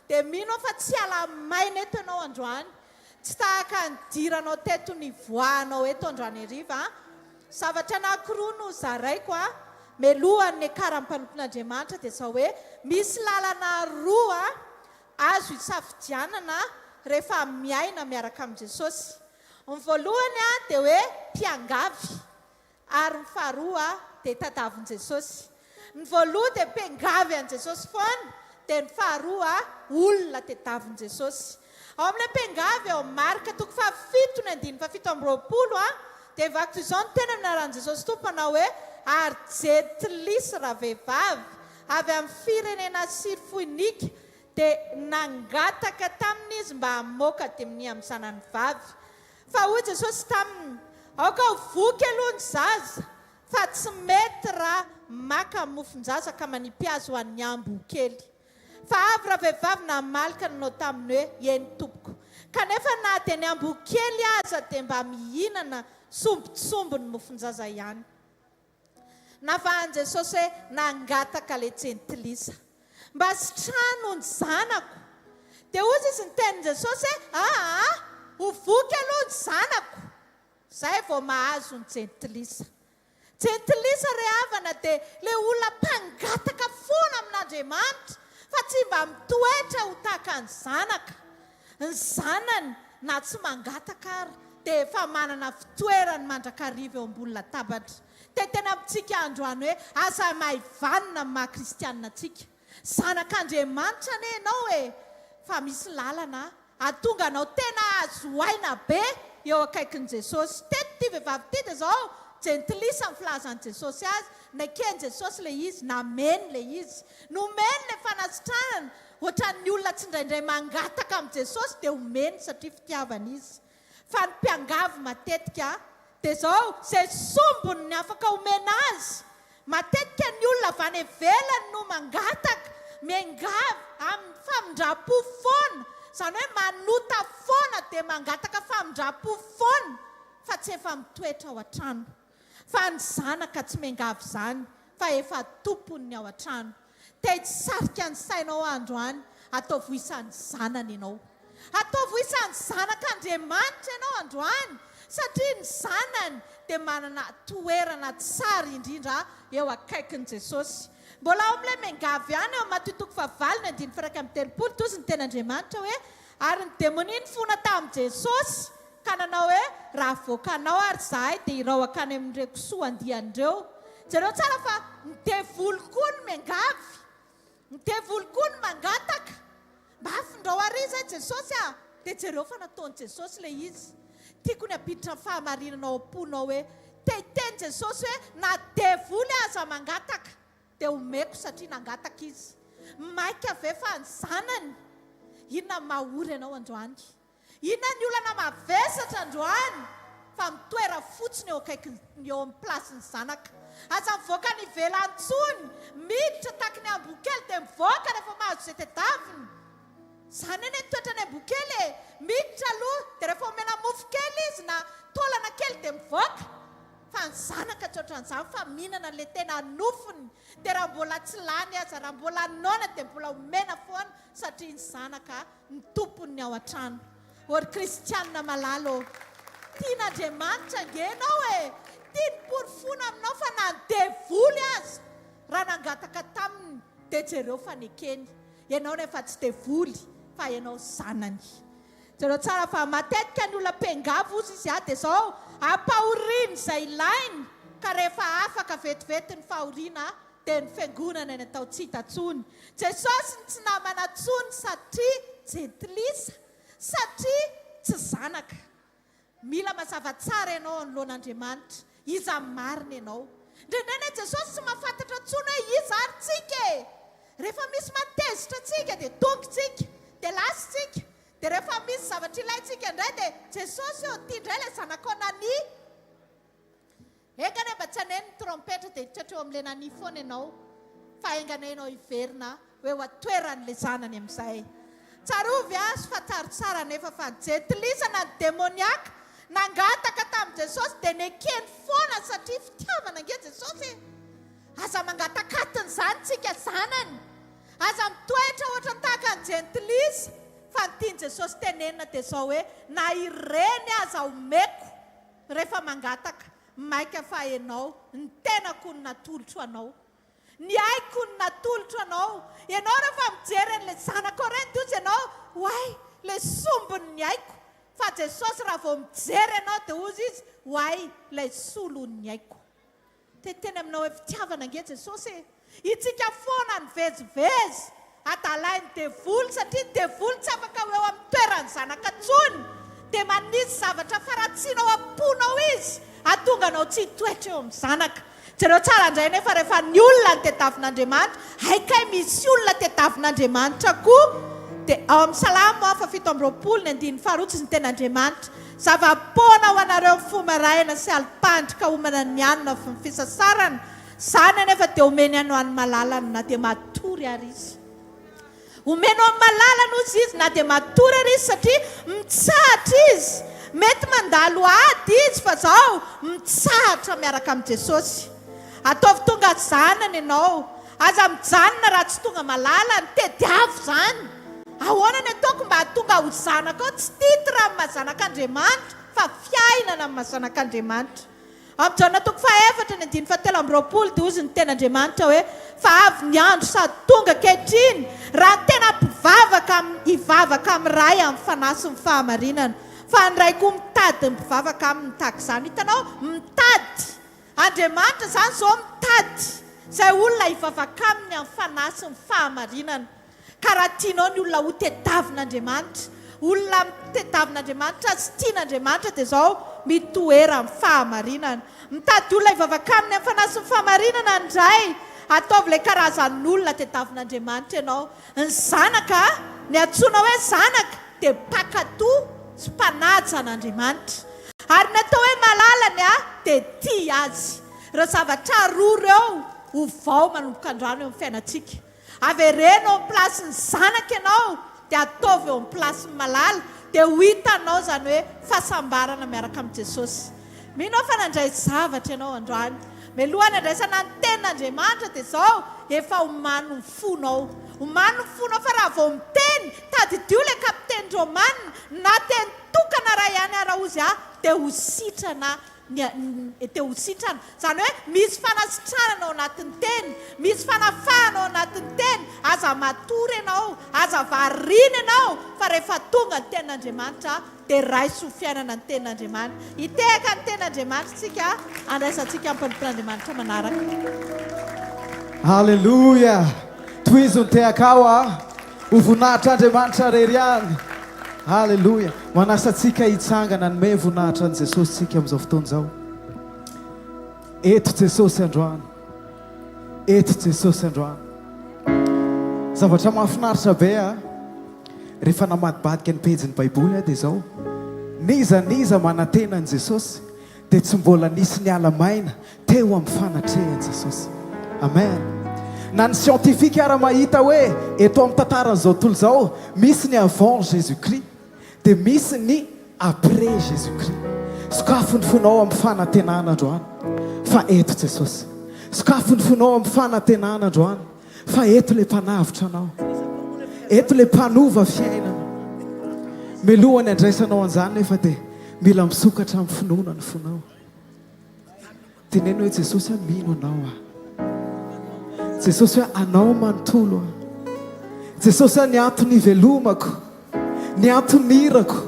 Dia mino aho fa tsy hiala maina eto ianao androany. Tsy tahaka ny nidiranao teto nivoahanao eto androany hariva. Zavatra anankiroa no zaraiko a, melohan'ny niakaran'ny mpanompon'Andriamanitra dia izao hoe, misy lalana roa azo isafidianana rehefa miaina miaraka amin'i Jesosy. Ny voalohany dia hoe mpiangavy. Ary ny faharoa dia tadavin'i Jesosy. Ny voaloha dia mpiangavy an'i Jesosy foana, dia ny faharoa olona tadavin'i Jesosy. Ao amin'ilay mpiangavy ao amin'ny Marka toko fahafito ny andininy fahafito amby 20 dia vaky toy izao ny teny amin'ny anaran'i Jesosy Tompo manao hoe, Ary Jentilisy ravehivavy avy amin'ny firenena Syro-Foinika dia nangataka taminy izy mba hamoaka demonia amin'ny zanany vavy. Fa hoy Jesosy taminy, Aoka ho voky aloha ny zaza, fa tsy mety raha maka mofon-jaza ka manipy azy ho an'ny amboa kely. Fa avy ravehivavy namaly ka nanao taminy hoe, Eny, tompoko. Kanefa na dia ny amboa kely aza dia mba mihinana sombintsombin'ny mofon-jaza ihany. Navahan'i Jesosy hoe nangataka ilay jentilisa. Mba sitrano ny zanako. Dia hozy izy nitenin'i Jesosy hoe, Aa, ho voky aloha ny zanako, izay vao mahazo ny jentilisa. Jentilisa re havana dia ilay olona mpangataka foana amin'Andriamanitra fa tsy mba mitoetra ho tahaka ny zanaka. Ny zanany na tsy mangataka ary dia efa manana fitoerany mandrakariva eo ambony latabatra. Te tena amintsika androany hoe aza maivanina amin'ny maha kristianina antsika. Zanak'Andriamanitra anie ianao e! Fa misy lalana hahatonga anao tena hahazo aina be eo akaikin'i Jesosy. Teto ity vehivavy ity dia izao, jentilisa ny filazan'i Jesosy azy, neken'i Jesosy ilay izy, nameny ilay izy. Nomeny ilay fanasitranana, ohatran'ny olona tsindraindray mangataka amin'i Jesosy dia omeny satria fitiavana izy. Fa ny mpiangavy matetika dia izao, izay sombiny ny afaka omena azy. Matetika ny olona avy any ivelany no mangataka, miangavy amin'ny famindram-po foana. Izany hoe manota foana dia mangataka famindram-po foana fa tsy efa mitoetra ao an-trano. Fa ny zanaka tsy miangavy izany fa efa tompon'ny ao an-trano. Te hisarika ny sainao aho androany, ataovy ho isan'ny zanany ianao. Ataovy ho isan'ny zanak'Andriamanitra ianao androany, satria ny zanany dia manana toerana tsara indrindra eo akaikin'i Jesosy. Mbola ao amin'ilay miangavy ihany, ao amin'ny Matio toko fahavalo ny andininy faha-31, tozy ny tenin'Andriamanitra hoe, Ary ny demonia nifona tamin'i Jesosy, Ka nanao hoe, Raha avoakanao ary izahay, dia hiraoka any amin'ireo kisoa andiany ireo. Jereo tsara fa ny devoly koa no miangavy. Ny devoly koa no mangataka. Mba afindrao àry izay Jesosy a! Dia jereo fa nataon'i Jesosy ilay izy. Tiako ny hampiditra ny fahamarinana ao am-ponao hoe, te hiteny Jesosy hoe, na devoly aza mangataka, dia omeko satria nangataka izy. Maika ve fa ny zanany? Inona no maha-ory anao androany? Inona ny olana mavesatra androany fa mitoera fotsiny eo akaikin'ny eo amin'ny place-n'ny zanaka. Aza mivoaka any ivelany intsony, miditra tahaky ny amboa kely dia mivoaka rehefa mahazo izay tedaviny. Izany anie ny toetran'ny amboa kely e! Miditra aloha dia rehefa omena mofo kely izy na taolana kely dia mivoaka. Fa ny zanaka tsy ohatran'izany fa mihinana an'ilay tena nofony dia raha mbola tsy lany aza, raha mbola noana dia mbola omena foana satria ny zanaka ny tompon'ny ao an-trano. Ô ry kristianina malala ô! Tian'Andriamanitra ange ianao e! Tiany porofoina aminao fa na ny devoly aza raha nangataka taminy dia jereo fa nekeny. Ianao nefa tsy devoly fa ianao zanany. Jereo tsara fa matetika ny olona mpiangavy hozy izy dia izao, ampahoriany izay ilainy ka rehefa afaka vetivety ny fahoriana dia ny fiangonana ny atao tsy hita tsony. Jesosy ny tsy namana tsony satria jentilisa, satria tsy zanaka. Mila mazava tsara ianao anoloan'Andriamanitra, iza marina ianao. Indraindray anie Jesosy tsy mahafantatra tsony hoe iza ary tsika e! Rehefa misy mahatezitra antsika dia tonga tsika, dia lasa tsika. Dia rehefa misy zavatra ilaintsika indray dia Jesosy ô, ity indray ilay zanakao nania. Enga anie mba tsy haneno ny trompetra dia hiditra hatreo amin'ilay nania foana ianao, fa enga anie ianao hiverina ho eo an-toeran'ilay zanany amin'izay. Tsarovy azy fantaro tsara anefa fa ny jentilisa na ny demoniaka nangataka tamin'i Jesosy dia nekeny foana satria fitiavana ange Jesosy e! Aza mangatakatina izany tsika zanany. Aza mitoetra ohatran'ny tahaka ny jentilisa fa ny tian'i Jesosy tenenina dia izao hoe na ireny aza omeko rehefa mangataka maika fa enao ny tenako no natolotro anao. Ny aiko no natolotro anao. Ianao rehefa mijery an'ilay zanakao ireny dia ozy ianao, oay, ilay sombiny ny aiko. Fa Jesosy raha vao mijery anao dia ozy Izy, oay, ilay solon'ny aiko. Te hiteny aminao hoe fitiavana ange Jesosy e! Itsika foana nivezivezy, adalain'ny devoly satria ny devoly tsy afaka ho eo amin'ny toeran'ny zanaka intsony, dia manisy zavatra faratsiana ao am-ponao izy hahatonga anao tsy hitoetra eo amin'ny zanaka. Jereo tsara indray anefa rehefa ny olona no tediavin'Andriamanitra, hay kay misy olona tediavin'Andriamanitra koa, dia ao amin'ny Salamo faha 27 ny andininy faharoa tsy ny tenin'Andriamanitra, Zava-poana ho anareo ny fo maraina sy alim-pandrika homana ny hanina fy ny fisasarana, izany anefa dia omeny anao any malalany na dia matory ary izy. Omeny ao amin'ny malalany hozy izy na dia matory ary izy satria mitsahatra izy. Mety mandalo ady izy fa zao mitsahatra miaraka amin'i Jesosy. Ataovy tonga zanany ianao. Aza mijanona raha tsy tonga malalany. Tediavo izany. Ahoana ny ataoko mba hahatonga ho zanakao? Tsy titre amin'ny maha zanak'Andriamanitra fa fiainana amin'ny maha zanak'Andriamanitra. Ao amin'ny Jaona toko fahaefatra ny andininy fahatelo amby 20 dia hozy ny tenin'Andriamanitra hoe, Fa avy ny andro sady tonga ankehitriny raha ny tena mpivavaka amin'ny hivavaka amin'ny Ray amin'ny fanahy sy ny fahamarinana. Fa ny Ray koa mitady ny mpivavaka aminy tahaka izany. Hitanao? Mitady. Andriamanitra izany izao mitady izay olona hivavaka aminy amin'ny fanahy sy ny fahamarinana. Ka raha tianao ny olona ho tedavin'Andriamanitra, olona tedavin'Andriamanitra sy tian'Andriamanitra dia izao, mitoera amin'ny fahamarinana. Mitady olona hivavaka aminy amin'ny fanahy sy ny fahamarinana ny Ray. Ataovy ilay karazan'olona tedavin'Andriamanitra ianao. Ny zanaka, ny antsoina hoe zanaka dia mpankatò sy mpanaja an'Andriamanitra. Ary ny atao hoe malalany dia tia Azy. Ireo zavatra roa ireo ovao manomboka androany eo amin'ny fiainantsika. Avereno eo amin'ny place-n'ny zanaka ianao dia ataovy eo amin'ny place-n'ny malala dia ho hitanao izany hoe fahasambarana miaraka amin'i Jesosy. Mino aho fa nandray zavatra ianao androany. Mialohan'ny handraisana ny tenin'Andriamanitra dia izao, efa omano ny fonao. Omano ny fonao fa raha vao miteny, tadidio ilay kapiteny Romana, na teny tokana iray ihany ara hozy aho dia ho sitrana ny te ho sitrana. Izany hoe misy fanasitranana ao anatin'ny teny, misy fanafahana ao anatin'ny teny. Aza matory ianao, aza variana ianao fa rehefa tonga ny tenin'Andriamanitra dia raiso ho fiainana ny tenin'Andriamanitra. Hitehaka ny tenin'Andriamanitra isika handraisantsika ny mpanompon'Andriamanitra manaraka. Aleloia! Tohizo ny tehakao a! Ho voninahitr'Andriamanitra irery ihany. Aleloia. Manasa antsika hitsangana hanome voninahitra an'i Jesosy tsika amin'izao fotoana izao. Eto Jesosy androany. Eto Jesosy androany. Zavatra mahafinaritra be a. Rehefa namadibadika ny pejin'ny Baiboly aho dia izao. N'iza n'iza manantena an'i Jesosy dia tsy mbola nisy niala maina teo amin'ny fanatrehan'i Jesosy. Amen. Na ny scientifique ara mahita hoe eto amin'ny tantaran'izao tontolo izao misy ny avant Jésus Christ dia misy ny après Jésus Christ. Sokafy ny fonao amin'ny fanantenana androany fa eto Jesosy. Sokafy ny fonao amin'ny fanantenana androany Fa eto ilay mpanavotra anao. Eto ilay mpanova fiainana. Mialohan'ny handraisanao an'izany nefa dia mila misokatra amin'ny finoana ny fonao. Teneno hoe Jesosy aho mino anao aho. Jesosy hoe anao manontolo aho. Jesosy aho ny antony ivelomako, ny antony irako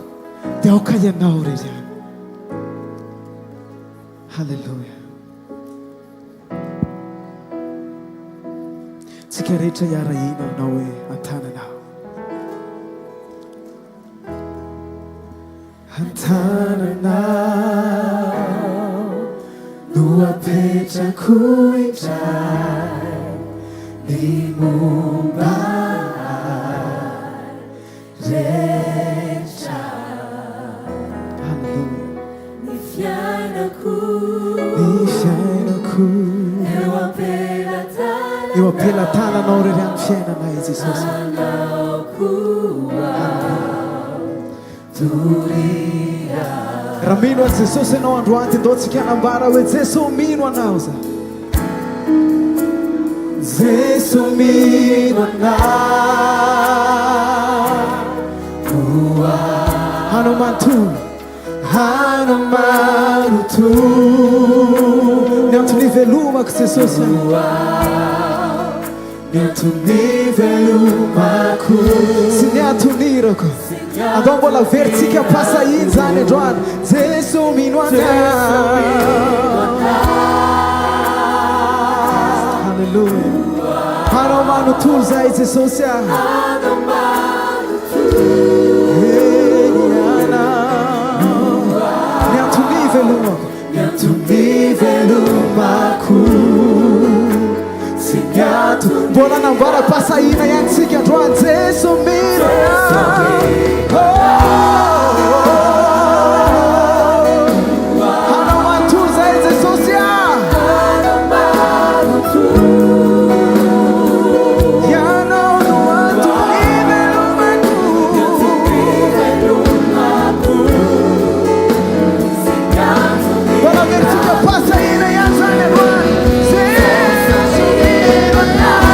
dia aoka ianao irery ihany. Haleloia. Tsika rehetra hiara-hina hanao hoe an-tananao. An-tananao no apetrako indray ny momba ahy rehetra. am-pelatananao irery ihany ny fiainanay Jesosy. Raha mino an'i Jesosy ianao androany dia ndao tsika hanambara hoe Jeso mino anao za. Jeso mino anao. Hanao manontolo, hanao manontolo. Ny antony ivelomako Jesosy. Ny antony ivelomako sy ny antony irako. Andao mbola averintsika am-pahasahiana izany androany. Jeso mino anao. Haleloia. Hanao manontolo izahay Jesosy ah. Ny antony ivelomako. Ny antony ivelomako sy ny antony Mbola nambara-pahasahiana ihany tsika androany Jeso mino Hanao manontolo izay Jesosy ah Ianao no antony ivelomako. Mbola averintsika am-pahasahiana ihany izany androany. Jeso mino anao.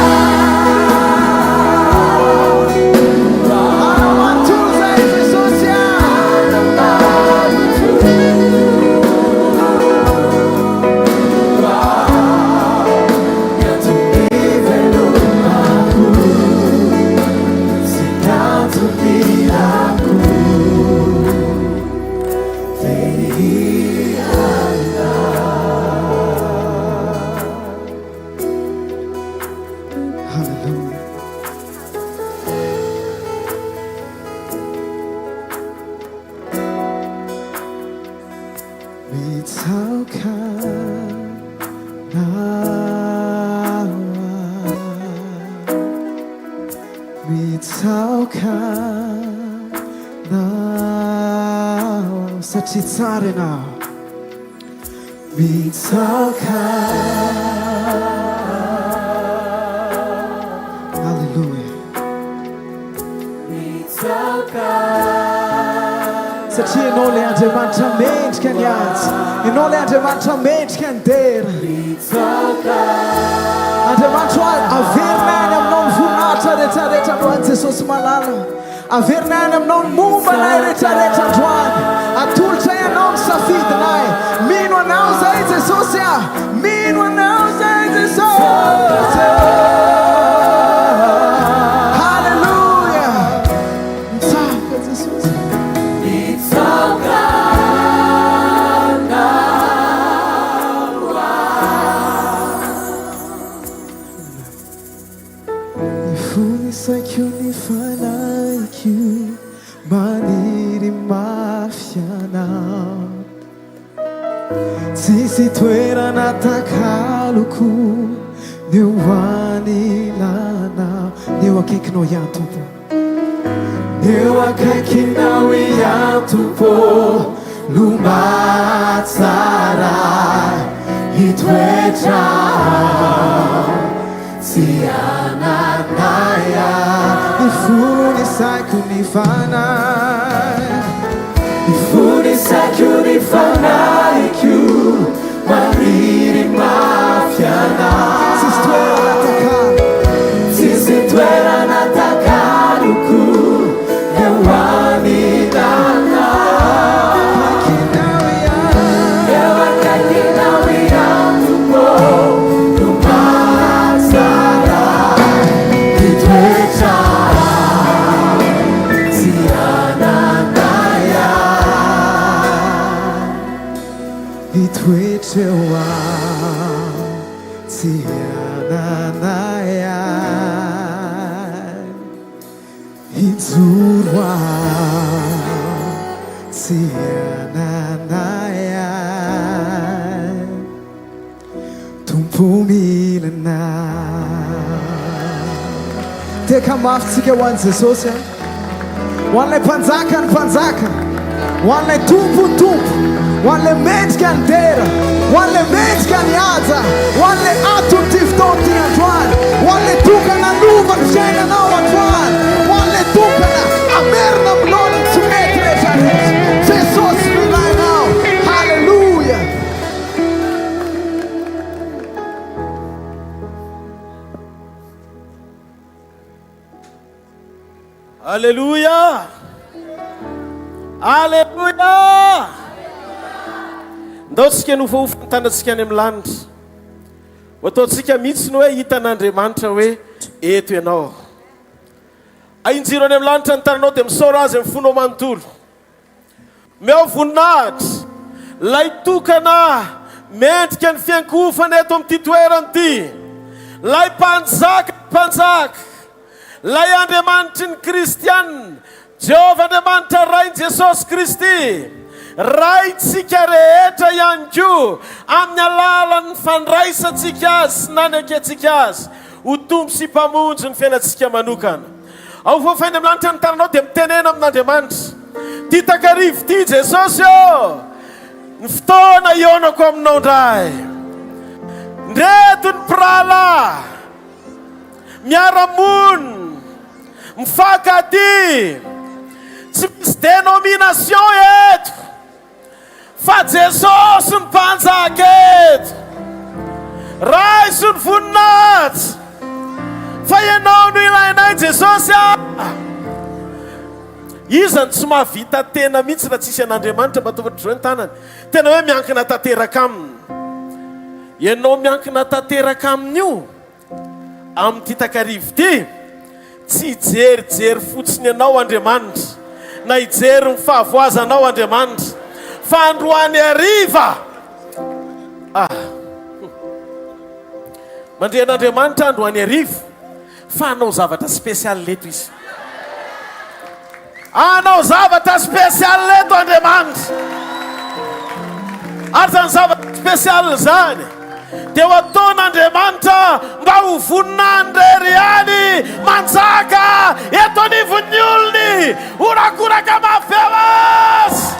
Hanao manontolo izay Jesosy ah. Hallelujah. Mitsaoka anao Mitsaoka anao Satria tsara ianao Mitsaoka Alléluia Satria ianao ilay Andriamanitra mendrika ny ady. Ianao ilay Andriamanitra mendrika ny dera. Andriamanitra o, averina any aminao ny voninahitra rehetra rehetra androany Jesosy malala. Averina any aminao ny momba anay rehetra rehetra androany. Atolotray anao ny safidinay. Mino anao izay Jesosy a. Mino anao izay Jesosy. Haleloia. Mitsaoka Jesosy. Mitsaoka anao aho. Ny fo ny saiko ny fanahiko maniry mafy anao. Tsisy toerana takaloko ny eo anilanao. Ny eo akaikinao ihany Tompo. Ny eo akaikinao ihany Tompo no mahatsara hitoetra tsy ananay. Ny fo ny saiko ny fanahy. Ny fo ny saiko ny fanahiko maniry mafy anao. Tsisy toerana takaloko. Tsisy toerana takaloko eo anilanao. Akaikinao ihany. Eo akaikinao ihany Tompo no mahatsara hitoetra. Tsy ananay Hitoetra eo aho, tsy ananay ahy. Hijoro aho, tsy ananay ahy. Tompo mila anao. Teka mafy tsika ho an'i Jesosy a. Ho an'ilay mpanjaka ny mpanjaka. Ho an'ilay Tompo ny Tompo. Ho an'ilay mendrika ny dera, ho an'ilay mendrika ny haja, ho an'ilay anton'ity fotoana ity androany, ho an'ilay tokana hanova ny fiainanao androany, ho an'ilay tokana hamerina amin'ny laoniny tsy mety rehetra rehetra. Jesosy no ilainao. Haleloia. Aleloia! Aleloia! Ndao tsika nofahofa ny tanantsika any amin'ny lanitra. Ho ataontsika mihitsy ny hoe hitan'Andriamanitra hoe eto ianao. Ahinjiro any amin'ny lanitra ny tananao dia misaora Azy amin'ny fonao manontolo. Omeo voninahitra Ilay tokana mendrika ny fiankohofana eto amin'ity toerana ity, Ilay Mpanjaka ny mpanjaka, Ilay Andriamanitry ny Kristiana, Jehovah Andriamanitra Rain'i Jesosy Kristy, Raintsika rehetra ihany koa, amin'ny alalan'ny fandraisantsika Azy sy nanekentsika Azy ho Tompo sy Mpamonjy ny fiainantsika manokana. Ao voafainy amin'ny lanitra ny tananao dia mitenena amin'Andriamanitra. Ty takarivo ty Jesosy ô! Ny fotoana hihaonako aminao indray. Ndreto ny mpirahalahy miara-monina, mifankatia, tsy misy dénomination eto. Fa Jesosy no Mpanjaka eto. Raiso ny voninahitra. Fa Ianao no ilainay Jesosy a. Iza no tsy mahavita tena mihitsy raha tsisy an'Andriamanitra mba ataovy ohatr'izao ny tanany. Tena hoe miankina tanteraka aminy. Ianao miankina tanteraka aminy io. Amin'ity takariva ity, tsy hijerijery fotsiny anao Andriamanitra, na hijery ny fahavoazanao Andriamanitra, fa androany hariva, ah, mandre an'Andriamanitra androany hariva, fa hanao zavatra spécial eto Izy. Hanao zavatra spécial eto Andriamanitra. Ary izany zavatra spécial izany dia ho ataon'Andriamanitra mba ho voninahiny irery ihany manjaka eto anivon'ny olony. Horakoraka mafy be ho Azy.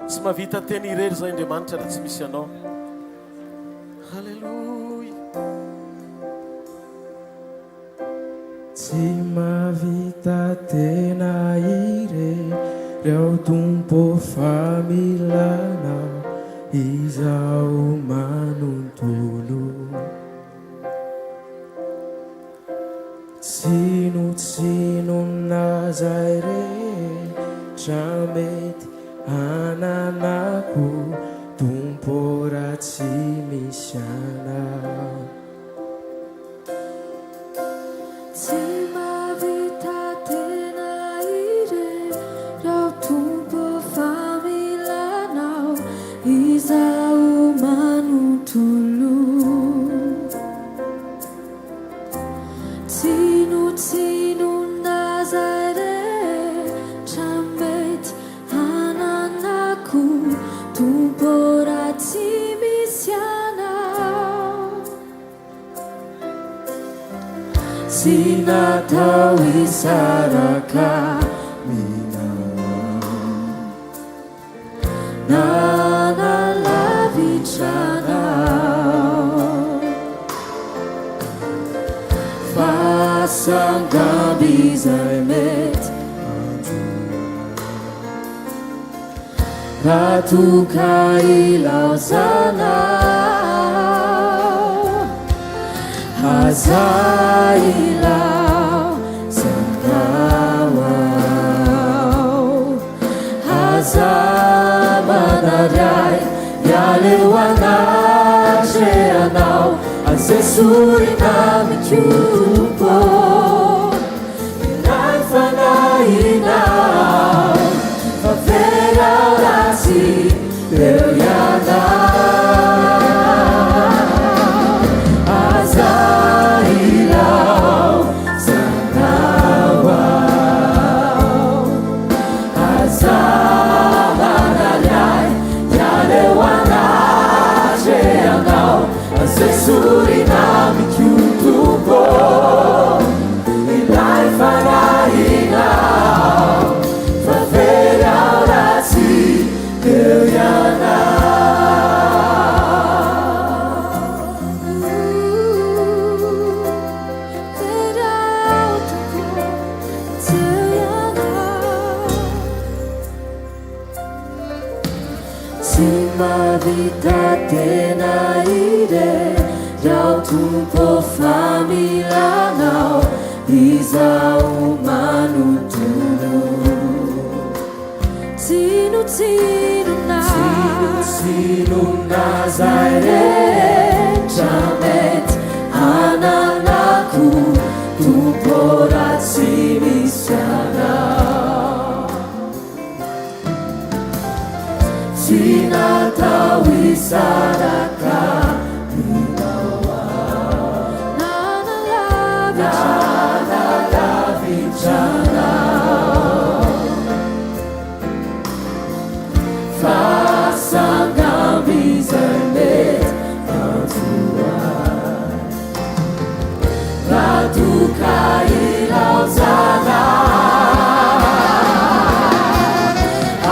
Tsy mahavita tena irery izay Andriamanitra raha tsy misy Anao. Haleloia. Tsy mahavita tena irery aho Tompo fa mila Anao izaho manontolo. Tsinontsinona izay rehetra mety hananako Tompo raha tsy misy Anao. Tsy mahavita tena irery aho Tompo fa mila Anao izaho manontolo. Tsinontsinona izay rehetra mety hananako Tompo raha tsy misy Anao. Tsy natao hisaraka aminao. Nanalavitra anao Fa sangamby izay mety hanjo Raha toa ka ilaozanao Aza ilaozanao aho Aza manary ahy hiala eo anatrehanao Aza esorina amiko Tompo Ilay fanahinao Fa very raha tsy eo ianao Aza ilaozanao aho Aza manary ahy hiala eo anatrehanao. mahavita tena irery aho Tompo ô fa mila Anao izaho manontolo. Tsinontsinona. Tsinontsinona izay rehetra mety hananako Tompo ô raha tsy misy Anao. Tsy natao hisaraka aminao aho. Nanalavitra anao. Fa sangamby izay mety hanjo ahy. Raha toa ka ilaozana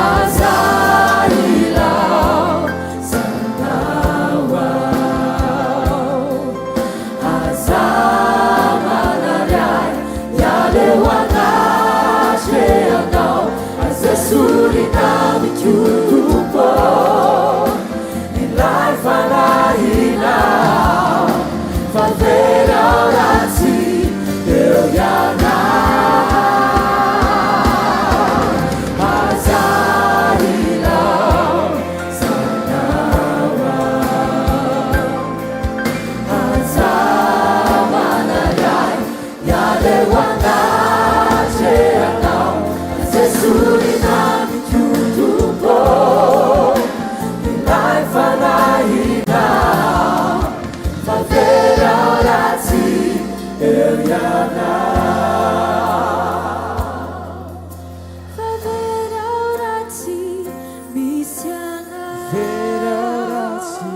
aza ilaozanao aho. Aza manary ahy hiala eo anatrehanao. Aza esorina amiko Tompo ilay fanahinao. Fa very aho raha tsy eo ianao. Aza ilaozanao aho. Aza manary ahy hiala eo anatrehanao. Aza esorina amiko Tompo ilay fanahinao. Fa very aho raha tsy eo ianao. Fa very aho raha tsy misy anao. Very aho raha tsy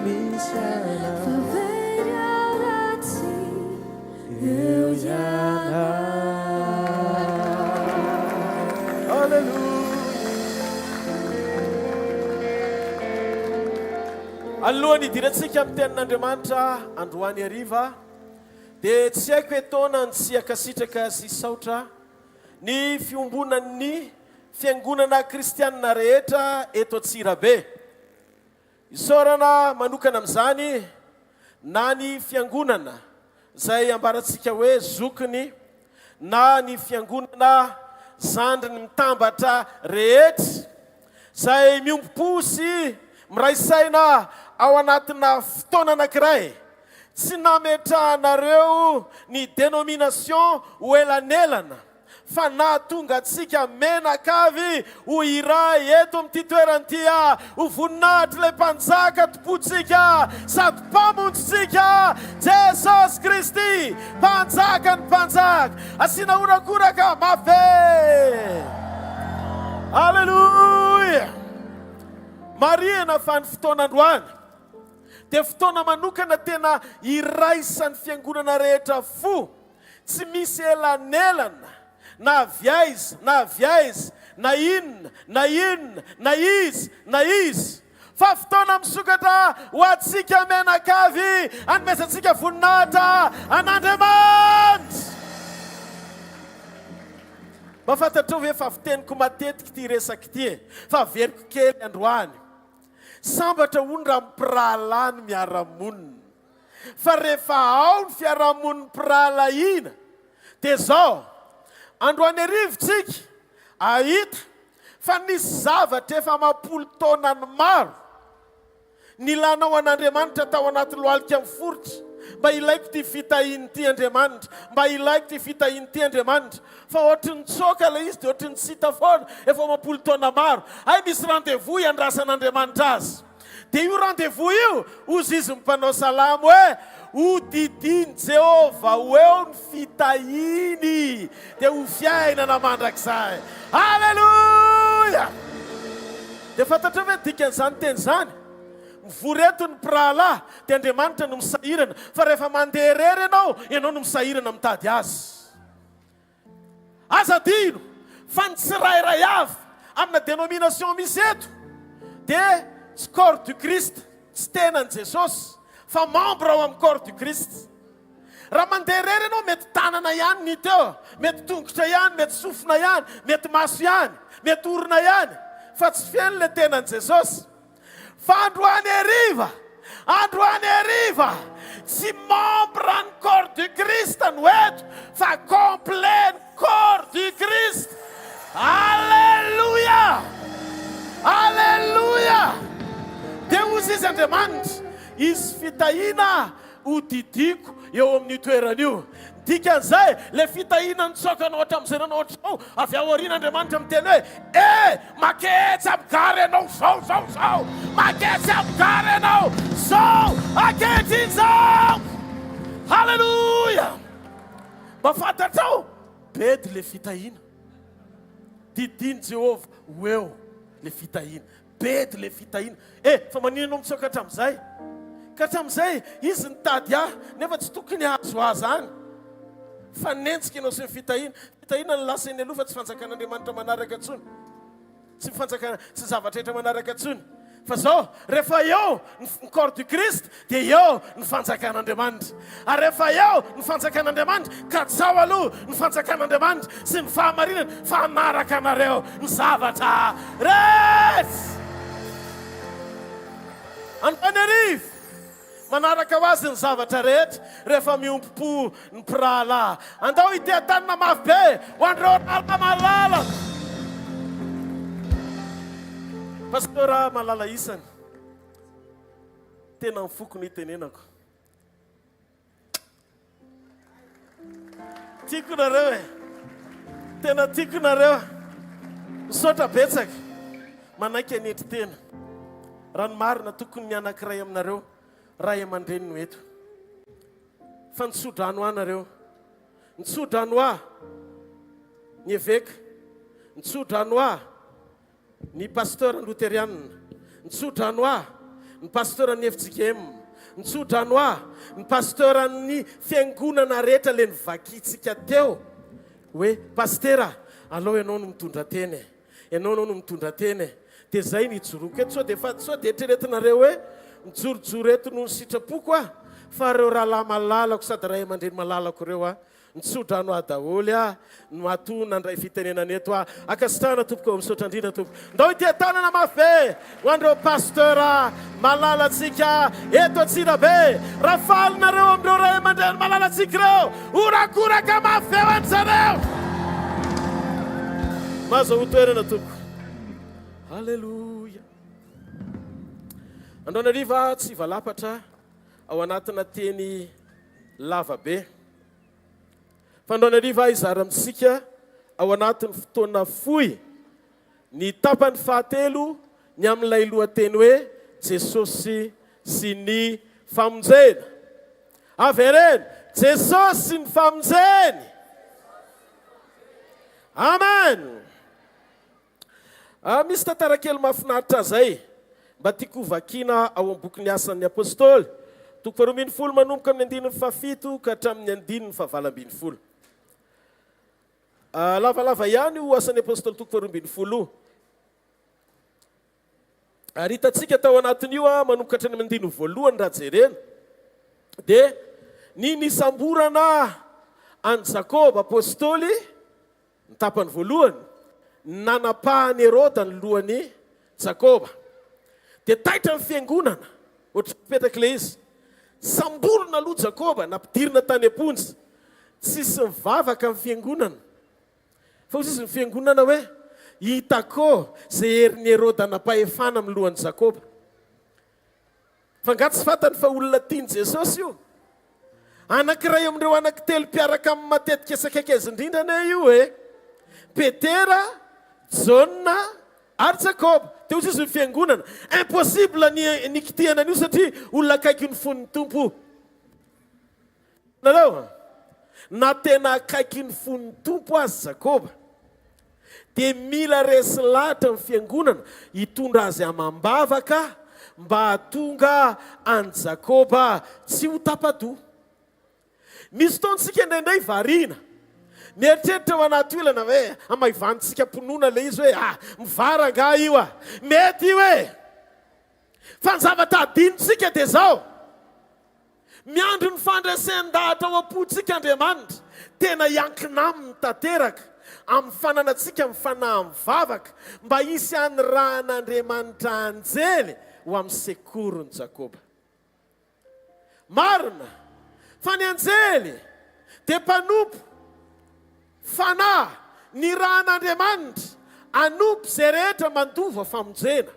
misy anao. Fa very aho raha tsy eo ianao. Alléluia. Alohan'ny hidirantsika amin'ny tenin'Andriamanitra androany hariva dia tsy haiko etoana ny tsy hankasitraka sy hisaotra ny fiombonan'ny fiangonana kristianina rehetra eto Antsirabe. Isaorana manokana amin'izany na ny fiangonana izay ambarantsika hoe zokiny na ny fiangonana zandriny mitambatra rehetra izay miombom-po sy miray saina ao anatina fotoana anankiray. Tsy nametrahanareo ny dénomination ho elanelana fa nahatonga antsika menakavy ho iray eto amin'ity toerana ity ho voninahitr'ilay Mpanjaka Tompontsika sady Mpamonjintsika, Jesosy Kristy, Mpanjakan'ny mpanjaka. Asiana horakoraka mafy be! Aleloia! Marihina fa ny fotoana androany dia fotoana manokana tena iraisan'ny fiangonana rehetra fo, tsy misy elanelana na avy aiza na avy aiza, na inona na inona, na iza na iza, fa fotoana misokatra ho antsika mianakavy hanomezantsika voninahitra an'Andriamanitra. Mba fantatrao ve fa fiteniko matetika ity resaka ity e, fa averiko kely androany. Sambatra hono raha mpirahalahy ny miara-monina. Fa rehefa ao ny fiarahamonin'ny mpirahalahiana dia izao, androany hariva tsika ahita fa nisy zavatra efa amam-polo taonany maro nilanao an'Andriamanitra tao anaty lohalika miforitra, mba ilaiko ity fitahiana ity Andriamanitra, mba ilaiko ity fitahiana ity Andriamanitra. Fa ohatry ny tsoaka ilay izy dia ohatry ny tsy hita foana efa amam-polo taona maro. Hay misy rendez-vous iandrasan'Andriamanitra azy. Dia io rendez-vous io, hozy izy mpanao salamo hoe, Hodidian'i Jehovah ho eo ny fitahiany, dia ho fiainana mandrakizay. Aleloia! Dia fantatrao ve ny dikan'izany teny izany? Mivory eto ny mpirahalahy, dia Andriamanitra no misahirana. Fa rehefa mandeha irery ianao, ianao no misahirana mitady Azy. Aza adino fa ny tsirairay avy amina dénomination misy eto dia tsy corps du Christ, tsy tenan'i Jesosy fa membre ao amin'ny corps du Christ. Raha mandeha irery ianao mety tanana ihany ny hita eo, mety tongotra ihany, mety sofina ihany, mety maso ihany, mety orona ihany fa tsy feno ilay tenan'i Jesosy. Fa androany hariva, androany hariva, tsy membre ny corps du Christ no eto fa complet ny corps du Christ. Alléluia! Alléluia! Dia hozy izy Andriamanitra, hisy fitahiana ho didiako eo amin'io toerana io. Dikan'izay, ilay fitahiana nitsoaka anao hatramin'izay nanao hatrao, avy ao aoriana Andriamanitra miteny hoe, Eh! Maketsy amin'ny gare ianao zao zao zao! Maketsy amin'ny gare ianao zao ankehitriny zao! Haleloia! Mba fantatrao? Bedy ilay fitahiana. Didian'i Jehovah ho eo ilay fitahiana. Bedy ilay fitahiana. Eh, fa maninona ianao mitsoaka hatramin'izay? Ka hatramin'izay izy nitady ahy, nefa tsy tokony hahazo ahy izany. Fa nenjika ianao sy ny fitahiana. Fitahiana no lasa eny aloha fa tsy fanjakan'Andriamanitra manaraka intsony. Tsy fanjakana, tsy zavatra rehetra manaraka intsony. Fa zao, rehefa eo ny corps du Christ dia eo ny fanjakan'Andriamanitra. Ary rehefa eo ny fanjakan'Andriamanitra, katsaho aloha ny fanjakan'Andriamanitra sy ny fahamarinany fa hanaraka anareo ny zavatra rehetra. Antananarivo, manaraka ho azy ny zavatra rehetra rehefa miombom-po ny mpirahalahy. Andao hiteha-tanana mafy be ho an'ireo rahalahy malala. Pasteur malala isany. Tena ny foko no itenenako. Tiako nareo e. Tena tiako nareo. Misaotra betsaka. Manaiky hanetry tena. Raha ny marina tokony ny anankiray aminareo ray aman-dreny no eto. Fa nitsodrano ahy nareo. Nitsodrano ahy ny eveka. Nitsodrano ahy ny pasteur loterianina, nitsodrano ahy ny pasteur ny fjkm, nitsodrano ahy ny pasteur ny fiangonana rehetra le novakintsika teo hoe pastera alao ianao no mitondra teny e, ianao anao no mitondra teny e, dia zay no ijoroako eto, sao dia fa sao dia eritreretinareo hoe mijorojoro eto noho ny sitrapoko aho fa ireo rahalahy malalako sady ray aman-dreny malalako ireo aho Nitsodrano ahy daholo ah no matoa nandray fitenenana eto ah. Ankasitrahana tompoko ô, misaotra indrindra tompoko. Ndao hiteha-tanana mafy be ho an'ireo pasteur malalantsika eto Antsirabe. Raha faly nareo amin'ireo ray aman-dreny malalantsika ireo, horakoraka mafy be ho an-dry zareo. Mahazoa toerana tompoko. Alléluia. Androany hariva tsy hivalapatra ao anatina teny lava be. Fa androany hariva aho hizara amintsika ao anatin'ny fotoana fohy ny tapany fahatelo ny amin'ilay lohateny hoe Jesosy sy ny famonjena. Avereno, Jesosy sy ny famonjeny. Amen. Ah, misy tantara kely mahafinaritra zay mba tiako ho vakiana ao amin'ny bokin'ny Asan'ny Apostoly, toko faharoa ambin'ny folo manomboka amin'ny andininy fahafito ka hatramin'ny andininy fahavalo ambin'ny folo. Ah, lavalava ihany io Asan'ny Apostoly toko faharoa ambin'ny folo io. Ary hitantsika tao anatin'io, ah, manomboka hatrany amin'ny andininy voalohany raha jerena, dia ny nisamborana an'i Jakoba Apostoly, Ny tapany voalohany, nanapahan'i Heroda ny lohan'i Jakoba. Dia taitra ny fiangonana, ohatran'ny mipetraka ilay izy. Samborina aloha Jakoba, nampidirina tany am-ponja. Tsisy nivavaka ny fiangonana. Fa hoy izy ny fiangonana hoe, Hitako izay herin'i Heroda nampahefana amin'ny lohan'i Jakoba. Fa angaha tsy fantany fa olona tian'i Jesosy io? Anankiray amin'ireo anankitelo mpiaraka aminy matetika sy akaiky azy indrindra anie io e! Petera, Jaona ary Jakoba. Dia hoy Jesosy ny fiangonana, impossible ny nikitihana an'io satria olona akaiky ny fon'ny Tompo. Hitanareo? Na tena akaiky ny fon'ny Tompo aza Jakoba, dia mila resy lahatra ny fiangonana hitondra azy amam-bavaka mba hahatonga an'i Jakoba tsy ho tapa-doha. Misy fotoana isika indraindray variana, mieritreritra ao anaty olana hoe hamaivanintsika am-pinoana ilay izy hoe ah, mivara angaha io ah, mety io e! Fa ny zavatra adinontsika dia izao, Miandry ny fandresen-dahatra ao am-pontsika Andriamanitra, tena hiankina Aminy tanteraka, amin'ny fananantsika ny fanahy mivavaka, mba hisy hanirahan'Andriamanitra anjely. ho amin'ny sekoron'i Jakoba. Marina fa ny anjely dia mpanompo fanahy nirahan'Andriamanitra hanompo izay rehetra mandova famonjena.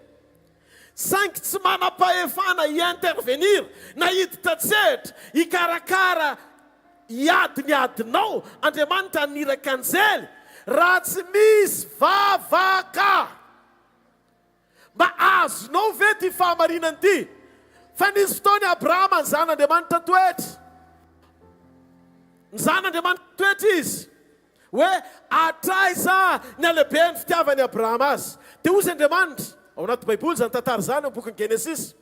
Saingy tsy manam-pahefana hi-intervenir na hiditra an-tsehatra hikarakara hiady ny adinao Andriamanitra haniraka anjely raha tsy misy vavaka. Mba azonao ve ity fahamarinana ity? Fa nisy fotoana i Abrahama nizahan'Andriamanitra toetra. Nizahan'Andriamanitra toetra izy. Hoe hatraiza ny halehiben'ny fitiavan'i Abrahama azy. Dia hozy Andriamanitra, ao anaty Baiboly izany tantara izany, ao amin'ny bokin'ny Genesisy,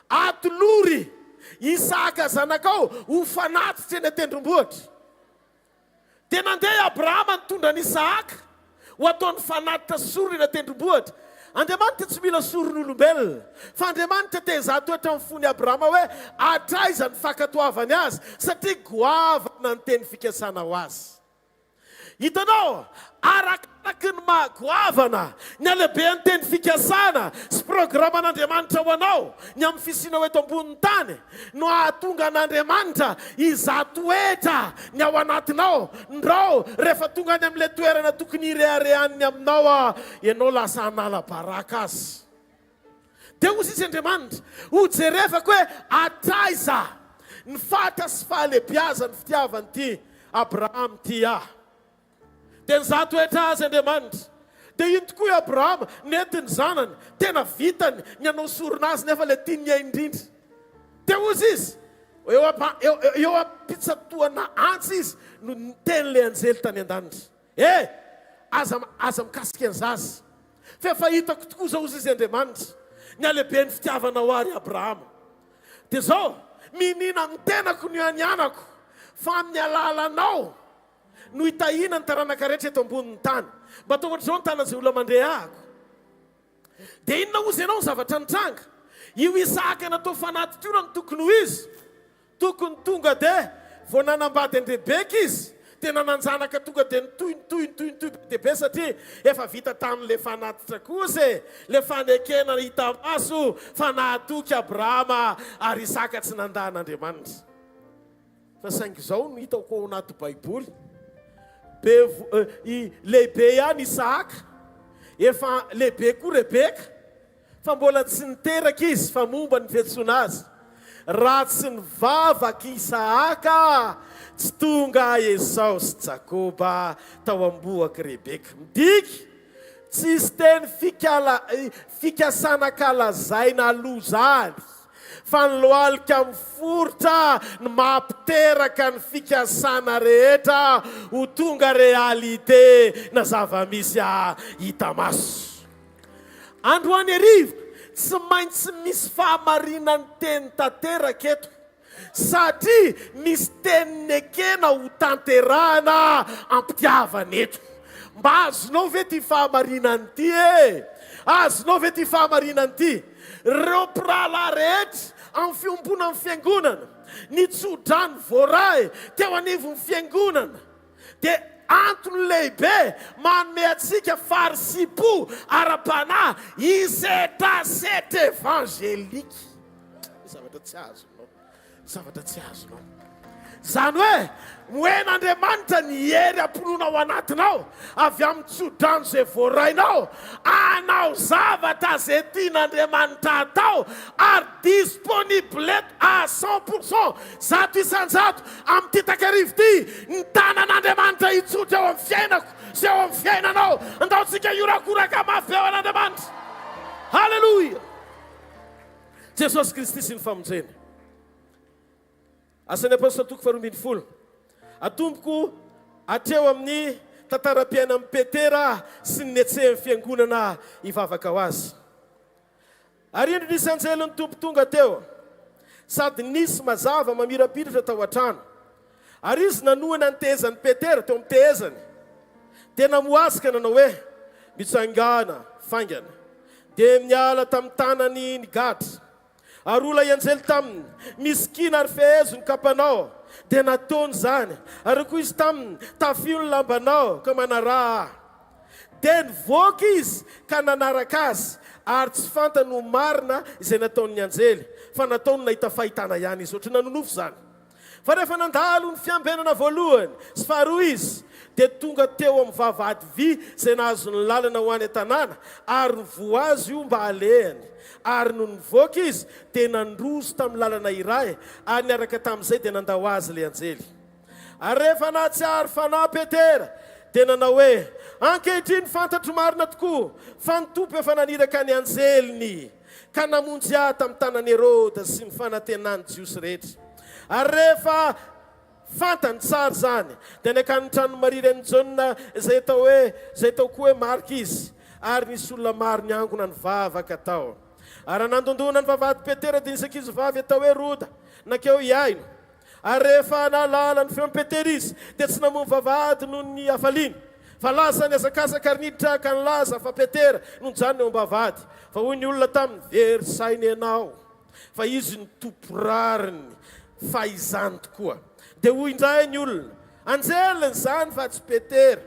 Atolory Isaka zanakao ho fanatitra eny an-tendrombohitra. Dia nandeha i Abrahama nitondra an'i Isahaka ho ataony fanatitra sorona eny an-tendrombohitra. Andriamanitra tsy mila soron'olombelona, fa Andriamanitra te hizaha toetra amin'ny fon'i Abrahama hoe hatraiza ny fankatoavany azy, satria goavana ny teny fikasana ho azy. Hitanao, arakaraky ny maha goavana ny halehibehan'ny teny fikasana sy programan'Andriamanitra ho anao ny amin'ny fisianao eto ambonin'ny tany, no hahatonga an'Andriamanitra hizaha toetra ny ao anatinao, ndrao rehefa tonga any amin'ilay toerana tokony hireharehany ny aminao aho, ianao lasa hanala baraka azy. Dia hoy izy Andriamanitra, hojerevako hoe hatraiza ny fatra sy fahalehibiazan'ny fitiavan'ity Abrahama ity ahy. Dia nizaha toetra azy Andriamanitra. Dia iny tokoa i Abrahama, nety ny zanany, tena vitany ny hanao sorona azy nefa ilay tiany ny ainy indrindra. Dia hoy izy, eo am-pa, eo, eo am-pitsatohana antsy izy no niteny ilay anjely tany an-danitra. E! Aza, aza mikasika ny zaza. Fa efa hitako tokoa izao, hoy izy Andriamanitra, ny halehiben'ny fitiavanao ahy, ry Abrahama. Dia izao, miniana amin'ny tenako no ianianako, fa amin'ny alalanao, no hitahiana ny taranaka rehetra eto ambonin'ny tany. Mba atao ohatr'izao ny tanan'izay olona mandre ahako. Dia inona hozy ianao ny zavatra nitranga? Io Isahaka natao fanatitra io raha ny tokony ho izy. Tokony tonga dia vao nanambady an-dRebeka izy dia nanan-janaka tonga dia nitohy nitohy nitohy nitohy be dia be satria efa vita tamin'ilay fanatitra kosa e! Ilay fanekena hita maso fa nahatoky Abrahama ary Isaka tsy nandà an'Andriamanitra. Fa saingy izao no hitako ao anaty baiboly, be i lehibe ihany Isahaka, efa lehibe koa Rebeka, fa mbola tsy niteraka izy fa momba ny fiantsoana azy, raha tsy nivavaka Isahaka tsy tonga Esao sy Jakoba tao am-bohak'i Rebeka. Midika, tsisy teny fikala fikasana kalazaina aloha zany. Fa ny lohalika miforitra ny maha-mpiteraka ny fikasana rehetra ho tonga réalité na zava-misy hita maso. Androany hariva, tsy maintsy misy fahamarinan'ny teny tanteraka eto, satria misy teny nekena ho tanterahana am-pitiavana eto. Mba azonao ve ity fahamarinana ity e? Azonao ve ity fahamarinana ity? Ireo mpirahalahy rehetra amin'ny fiombonan'ny Fiangonana, ny tso-drano voaray teo anivon'ny Fiangonana dia antony lehibe manome antsika farisiam-po ara-panahy hisetrasetra evangelika. Zavatra tsy azonao. Zavatra tsy azonao. Izany hoe, omen'Andriamanitra ny hery hampinoana ao anatinao, avy amin'ny tsodrano izay voarainao, hanao zavatra izay tian'Andriamanitra hatao, ary disponible eto à 100%, 100%, amin'ity takariva ity, ny tanan'Andriamanitra hitsotra eo amin'ny fiainako sy eo amin'ny fiainanao. Andao tsika hiorakoraka mafy be ho an'Andriamanitra. Haleloia! Jesosy Kristy sy ny famonjeny. Asan'ny Apostoly toko faharoa ambin'ny folo. Atomboko hatreo amin'ny tantaram-piainan'i Petera sy ny netsehin'ny fiangonana hivavaka ho azy. Ary indro nisy anjelin'ny Tompo tonga teo, sady nisy mazava mamirapiratra tao an-trano. Ary izy nanohana ny tehezan'i Petera teo amin'ny tehezany, dia namoha azy ka nanao hoe, Mitsangàna faingana. Dia niala tamin'ny tanany ny gadra. Ary hoy ilay anjely taminy, Misikina ary fehezo ny kapanao. Dia nataony izany. Ary hoy koa izy taminy, Tafio ny lambanao, ka manaraha ahy. Dia nivoaka izy ka nanaraka azy. Ary tsy fantany ho marina izay nataon'ny anjely, fa nataony nahita fahitana ihany izy. Ohatry ny nanonofy izany. Fa rehefa nandalo ny fiambenana voalohany sy faharoa izy, dia tonga teo amin'ny vavahady vy izay nahazo ny lalana ho any an-tanàna, ary nivoha azy io mba halehany. Ary nony nivoaka izy, dia nandroso tamin'ny lalana iray, ary niaraka tamin'izay dia nandao azy ilay anjely. Ary rehefa nahatsiaro fanahy Petera, dia nanao hoe, Ankehitriny fantatro marina tokoa fa ny Tompo efa naniraka ny anjeliny ka namonjy ahy tamin'ny tanan'i Heroda sy ny fanantenan'ny Jiosy rehetra. Ary rehefa fantany tsara izany, dia nankany ny tranon'i Maria renin'i Jaona, izay atao hoe, izay atao koa hoe Marka izy, ary nisy olona maro niangona nivavaka tao. Ary raha nandondona ny vavahady Petera, dia nisy ankizivavy atao hoe Roda nankeo hihaino. Ary rehefa nahalala ny feon'i Petera izy, dia tsy namoha ny vavahady noho ny hafaliany, fa lasa nihazakazaka ary niditra ka nilaza fa Petera no nijanona eo am-bavahady. Fa hoy ny olona taminy, Very saina ianao, fa izy no tompo rariny, fa izany tokoa. Dia hoy indray ny olona, Anjeliny izany fa tsy Petera.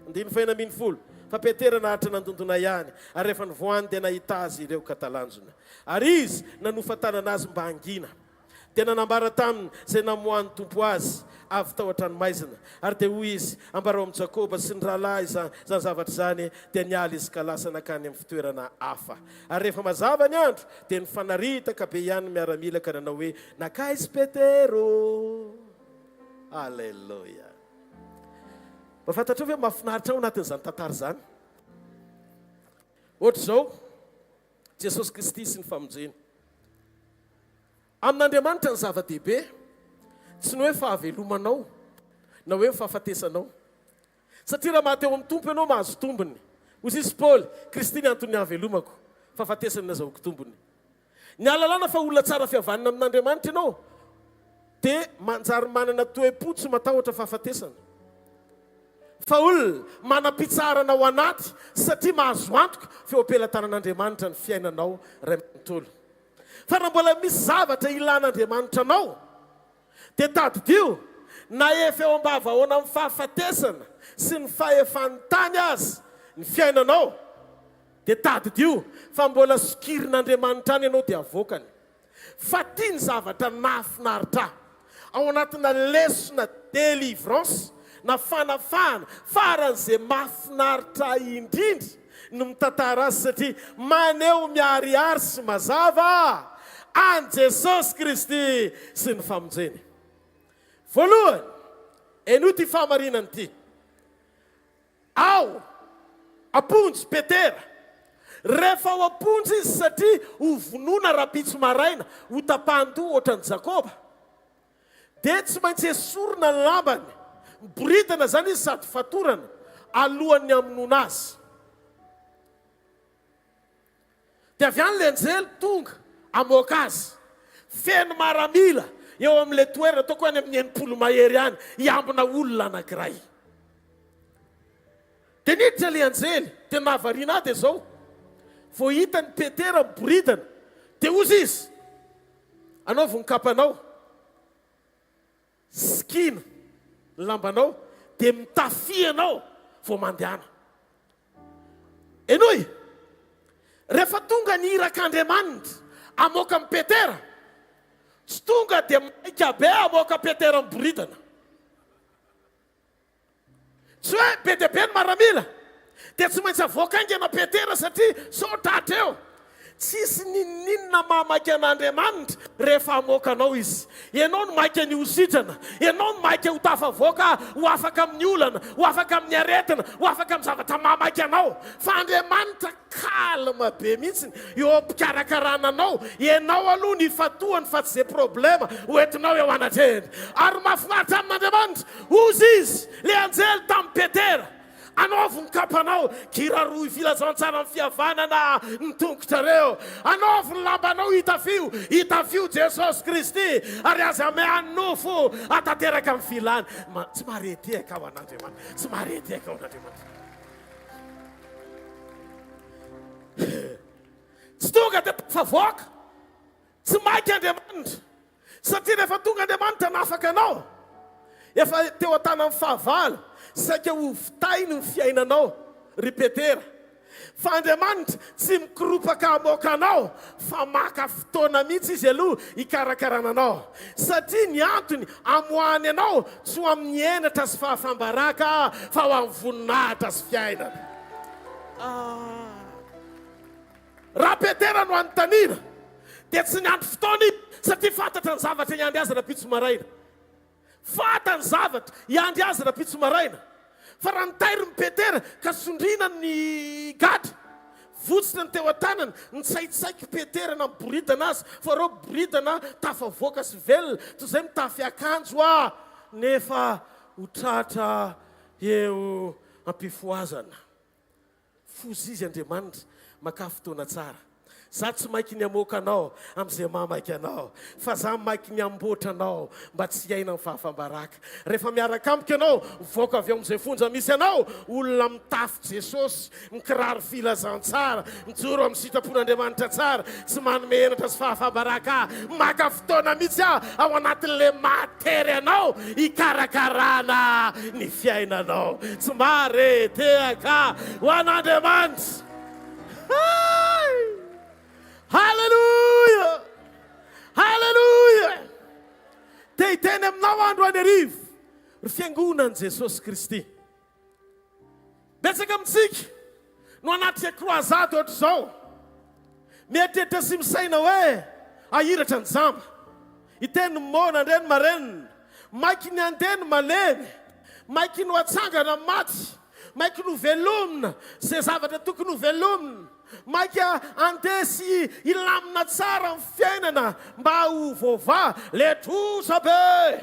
Andininy fahenina ambinifolo. Fa Petera naharitra nandondona ihany, ary rehefa nivoahany dia nahita azy ireo ka talanjona. Ary izy nanofa tanana azy mba hangina. Dia nanambara taminy izay namoahan'ny Tompo azy avy tao an-tranomaizina. Ary dia hoy izy, Ambarao amin'i Jakoba sy ny rahalahy izany zavatra izany. Dia niala izy ka lasa nankany amin'ny fitoerana hafa. Ary rehefa mazava ny andro, dia nifanaritaka be ihany ny miaramila ka nanao hoe, Nankaiza i Petero? Aleloia! Mba fantatrao ve mahafinaritra ao anatin'izany tantara izany? Ohatr'izao, Jesosy Kristy sy ny famonjeny. Amin'Andriamanitra ny zava-dehibe tsy ny hoe fahavelomanao na hoe ny fahafatesanao. Satria raha maty ao amin'ny Tompo ianao mahazo tombony. Hoy sisa Paoly, Kristy ny anton'ny hahavelomako, fahafatesany no azahoako tombony. Ny ahalalana fa olona tsara fihavanana amin'Andriamanitra ianao dia manjary manana toe-po tsy matahotra fahafatesana. Fa olona manam-pitsaharana ao anaty satria mahazo antoka fa eo am-pelatanan'Andriamanitra ny fiainanao iray manontolo. Fa raha mbola misy zavatra ilan'Andriamanitra anao, dia tadidio, na efa eo am-bavahoana amin'ny fahafatesana sy ny fahefan'ny tany aza ny fiainanao, dia tadidio fa mbola sokirin'Andriamanitra any ianao dia avoakany. Fa ity ny zavatra nahafinaritra ahy, ao anatina lesona délivrance na fanafahana faran'izay mahafinaritra ahy indrindra ny mitantara azy satria maneho miharihary sy mazava an'i Jesosy Kristy sy ny famonjeny. Voalohany, henoy ity fahamarinana ity. Ao am-ponja Petera. Rehefa ao am-ponja izy satria ho vonoina rahampitso maraina, ho tapahan-doha ohatran'i Jakoba, dia tsy maintsy esorina ny lambany. Miboridana izany izy sady fatorana, alohan'ny hamonoana azy. Dia avy any ilay anjely tonga hamoaka azy. Feno maramila eo amin'ilay toerana, ataoko hoe any amin'ny 60 mahery any, hiambina olona anankiray. Dia niditra ilay anjely, dia nahavariana ahy dia izao, vao hitan'i Petera miboridana, dia hozy izy, Anaovy ny kapanao. Sikino ny lambanao dia mitafia ianao vao mandehana. Henoy! Rehefa tonga ny irak'Andriamanitra hamoaka an'i Petera, tsy tonga dia maika be hamoaka Petera miboridana. Tsy hoe be dia be ny maramila dia tsy maintsy avoaka haingana Petera satria sao tratra eo. Tsisy n'inon'inona mahamaika an'Andriamanitra rehefa hamoaka anao Izy. Ianao no maika ny ho sitrana, ianao no maika ho tafavoaka, ho afaka amin'ny olana, ho afaka amin'ny aretina, ho afaka amin'ny zavatra mahamaika anao. Fa Andriamanitra Calme be mihitsiny eo am-pikarakarana anao, ianao aloha no ifantohany fa tsy ze problème ho entinao eo anatrehany. Ary mahafinaritra amin'Andriamanitra, hozy izy, le anjely tamin'i Petera, anaovy ny kapanao, kiraroy filazantsaran'ny fihavanana ny tongotrareo, anaovy ny lambanao hitafio, hitafio Jesosy Kristy, ary aza miahy nofo hatanteraka ny filany. Tsy maharetehaka ho an'Andriamanitra, tsy maharetehaka ho an'Andriamanitra. Tsy tonga dia tafavoaka. Tsy maika Andriamanitra. Satria rehefa tonga Andriamanitra hanafaka anao, efa teo an-tanan'ny fahavalo, saika ho vitainy ny fiainanao, ry Petera. Fa Andriamanitra tsy mikoropaka hamoaka anao fa maka fotoana mihitsy Izy aloha hikarakarana anao. Satria ny antony amoahany anao tsy ho amin'ny henatra sy fahafam-baraka fa ho amin'ny voninahitra sy fiainana. Ah. Raha Petera no anontaniana dia tsy niandry fotoana izy satria fantatra ny zavatra hiandry azy rahampitso maraina. Fantany zavatra hiandry azy rahampitso maraina. Fa raha notairin'i Petera ka sondriana ny gadra, votsitra ny teo an-tanany, nitsaitsaiko Petera nampiboridana azy, fa ireo boridana tafavoaka sy velona, toy izay mitafy akanjo aho, nefa ho tratra eo am-pifohazana. Foza izy Andriamanitra, makà fotoana tsara. Za tsy maiky ny hamoaka anao amin'izay maha maika anao, fa za maiky ny hamboatra anao mba tsy hiaina amin'ny fahafam-baraka. Rehefa miaraka amiko ianao, mivoaka avy ao amin'izay fonja misy anao, olona mitafy Jesosy, mikiraro filazantsara, mijoro amin'ny sitrapon'Andriamanitra tsara, tsy manome henatra sy fahafam-baraka ahy. Maka fotoana mihitsy aho ao anatin'ilay maha tery anao hikarakarana ny fiainanao. Tsy mahare tehaka ho an'Andriamanitra. Hay! Haleloia! Haleloia! Te hiteny aminao andro any hariva, ry fiangonan'i Jesosy Kristy. Betsaka amintsika no hanatrika croisade ohatr'izao, mieritreritra sy misaina hoe ahiratra ny jamba, hiteny ny moana, handre ny marenina, maiky ny handeha ny malemy, maiky ny ho atsangana ny maty, maiky ny ho velomina izay zavatra tokony ho velomina, maika handeha sy hilamina tsara ny fiainana mba ho voavaha le trosa be.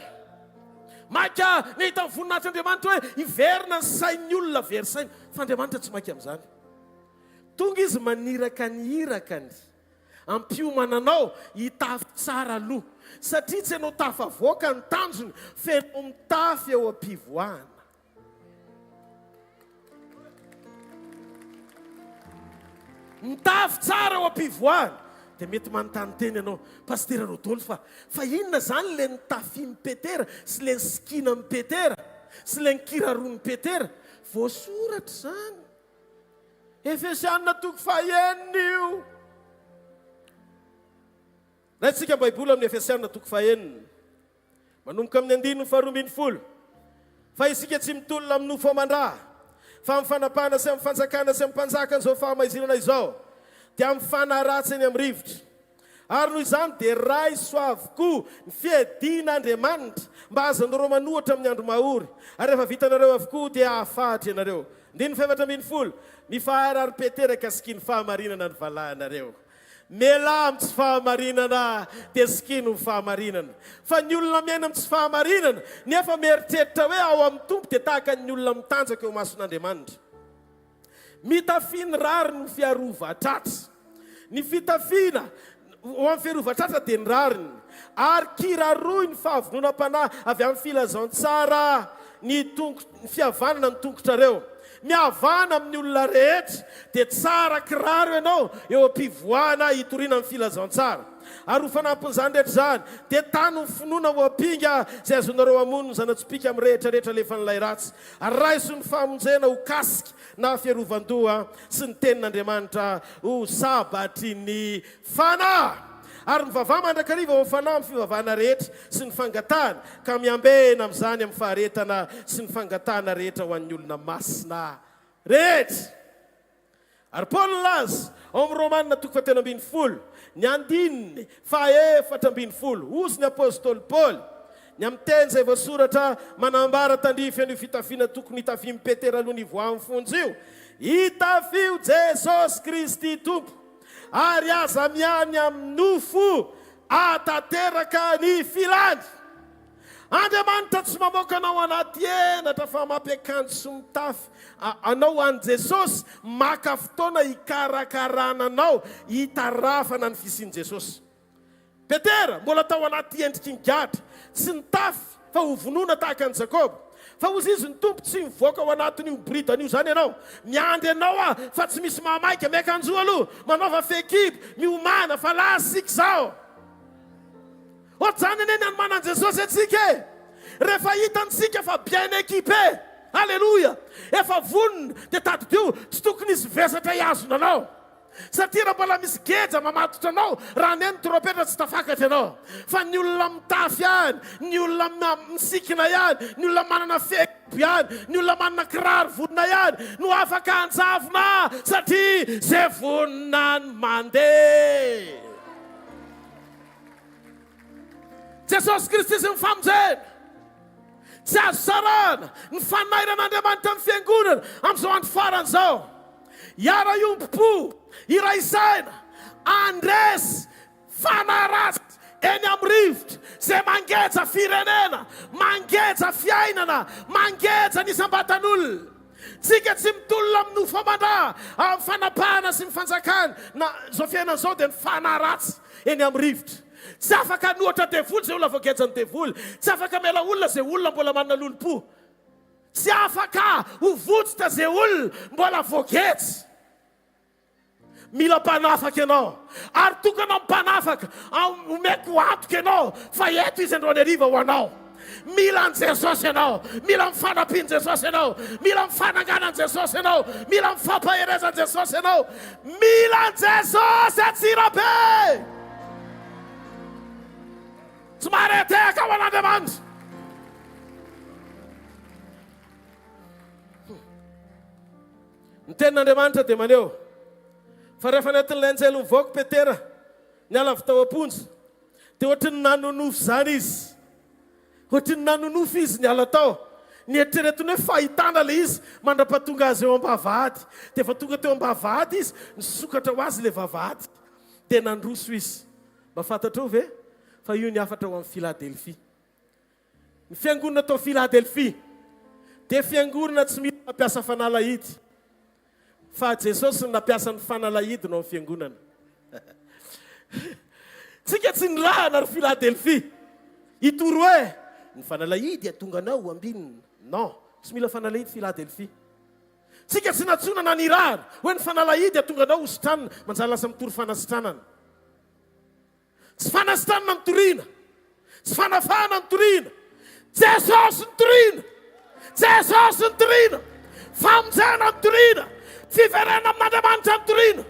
Maika ny hahita ny voninahitr'Andriamanitra hoe hiverina ny sain'ny olona very saina. Fa Andriamanitra tsy maika amin'izany. Tonga Izy maniraka ny irakany hampiomana anao hitafy tsara aloha. Satria tsy ianao tafavoaka ny tanjony fa ianao mitafy eo am-pivoahana. Mitafy tsara eo am-pivoahana. Dia mety manontany tena ianao, Pasitera Rodolphe, fa inona izany ilay nitafian'i Petera sy ilay nisikinan'i Petera sy ilay nikiraroan'i Petera? Voasoratra izany. Efesiana toko fahenina io. Raintsika Baiboly amin'ny Efesiana toko fahenina. Manomboka amin'ny andininy faharoa ambin'ny folo, Fa isika tsy mitolona amin'ny nofo aman-dra, fa amin'ny fanapahana sy amin'ny fanjakana sy amin'ny mpanjakan'izao fahamaizinana izao, dia amin'ny fanahy ratsy eny amin'ny rivotra. Ary noho izany dia raiso avokoa ny fiadian'Andriamanitra, mba hahazoanareo manohitra amin'ny andro mahory, ary rehefa vitanareo avokoa dia hahafahatra ianareo. Andininy faha-14, Mifahara ary Petera ka sikino fahamarinana ny valahanareo. Mialà amin'ny tsy fahamarinana dia sikino ny fahamarinana. Fa ny olona miaina amin'ny tsy fahamarinana nefa mieritreritra hoe ao amin'ny Tompo dia tahaka ny olona mitanjaka eo imason'Andriamanitra. Mitafia ny rariny ho fiarovan-tratra. Ny fitafiana ho amin'ny fiarovan-tratra dia ny rariny. Ary kiraroy ny fahavononam-panahy avy amin'ny filazantsara ny ny fihavanana ny tongotrareo. Mihavana amin'ny olona rehetra, dia tsara kiraro ianao eo am-pivoahana hitoriana ny filazantsara. Ary ho fanampin'izany rehetra izany, dia tano ny finoana ho ampinga izay azonareo hamono ny zana-tsipìka mirehitra rehetra alefan'ilay ratsy. Ary raiso ny famonjena ho kasika na fiarovan-doha sy ny tenin'Andriamanitra ho sabatry ny fanahy. Ary mivavaha mandrakariva ao amin'ny fanahy amin'ny fivavahana rehetra sy ny fangatahana, ka miambena amin'izany amin'ny faharetana sy ny fangatahana rehetra ho an'ny olona masina rehetra. Ary Paoly nilaza ao amin'ny Romana toko fahatelo ambin'ny folo, ny andininy fahaefatra ambin'ny folo, hozy ny apostoly Paoly, ny amin'ny teny izay voasoratra manambara tandrify an'io fitafiana tokony hitafian'i Petera aloha ny hivoahan'ny fonja io, Itafio Jesosy Kristy Tompo, ary aza miany amin'ny nofo ahatanteraka ny filany. Andriamanitra tsy mamoaka anao anaty henatra fa mampiakanjo sy mitafy anao ho an'i Jesosy, maka fotoana hikarakarana anao hitarafana ny fisian'i Jesosy. Petera, mbola tao anaty endriky ny gadra, tsy nitafy fa ho vonoina tahaka an'i Jakoba. Fa hozy izy ny Tompo, tsy mivoaka ao anatin'io boridana io izany ianao. Miandry anao aho fa tsy misy mahamaika. Miakanjoa aloha, manaova fehikibo, miomàna fa lasa isika izao. Ohatr'izany anie ny hanomanan'i Jesosy antsika e! Rehefa hitantsika fa bien équipé. Aleloia! Efa vonona, dia tadidio, tsy tokony hisy vesatra hihazona anao. Satria raha mbola misy geja mamatotra anao, raha haneno trompetra tsy tafakatra ianao. Fa ny olona mitafy ihany, ny olona misikina ihany, ny olona manana fehikibo ihany, ny olona manana kiraro vonona ihany no afaka hanjavona satria izay vonona ny mandeha. Jesosy Kristy sy ny famonjena. Tsy azo sarahana ny fanairan'Andriamanitra ny fiangonana amin'izao andro farany izao. Hiara-hiombom-po, hiray saina, handresy fanahy ratsy eny amin'ny rivotra izay mangeja firenena, mangeja fiainana, mangeja ny isam-batan'olona. Tsika tsy mitolona amin'ny nofo aman-dra, amin'ny fanapahana sy ny fanjakana, na izao fiainana izao dia ny fanahy ratsy eny amin'ny rivotra. Tsy afaka hanohatra devoly izay olona voagejan'ny devoly. Tsy afaka miala olona izay olona mbola manana lolompo. Tsy afaka ho votsotra izay olona mbola voageja. Mila mpanafaka ianao. Ary tokana amin'ny mpanafaka. Omeko antoka ianao fa eto izy androany hariva ho anao. Mila an'i Jesosy ianao. Mila ny fanampian'i Jesosy ianao. Mila ny fananganan'i Jesosy ianao. Mila ny fampaherezan'i Jesosy ianao. Mila an'i Jesosy Antsirabe! Tsy mahare tehaka ho an'Andriamanitra. Ny tenin'Andriamanitra dia maneho fa rehefa nentin'ilay anjely nivoaka Petera niala avy tao am-ponja dia ohatry ny nanonofy izany izy. Ohatry ny nanonofy izy niala tao. Nieritreretiny hoe fahitana ilay izy mandra-pahatonga azy eo am-bavahady. Dia efa tonga teo am-bavahady izy, nisokatra ho azy ilay vavahady. Dia nandroso izy. Mba fantatrao ve fa io ny hafatra ho an'i Filadelfia? Ny fiangonana tao Filadelfia dia fiangonana tsy mila mampiasa fanalahidy. Fa Jesosy no nampiasa ny fanalahidy no amin'ny fiangonana. Tsika tsy nirahana ry Filadelfia hitory hoe ny fanalahidy hahatonga anao ho ambinina. Non, tsy mila fanalahidy Filadelfia. Tsika tsy nantsoina na nirahana hoe ny fanalahidy hahatonga anao ho sitranina, manjary lasa mitory fanasitranana. Tsy fanasitranana no toriana. Tsy fanafahana no toriana. Jesosy no toriana. Jesosy no toriana. Famonjena no toriana. Fiverenana amin'Andriamanitra no toriana.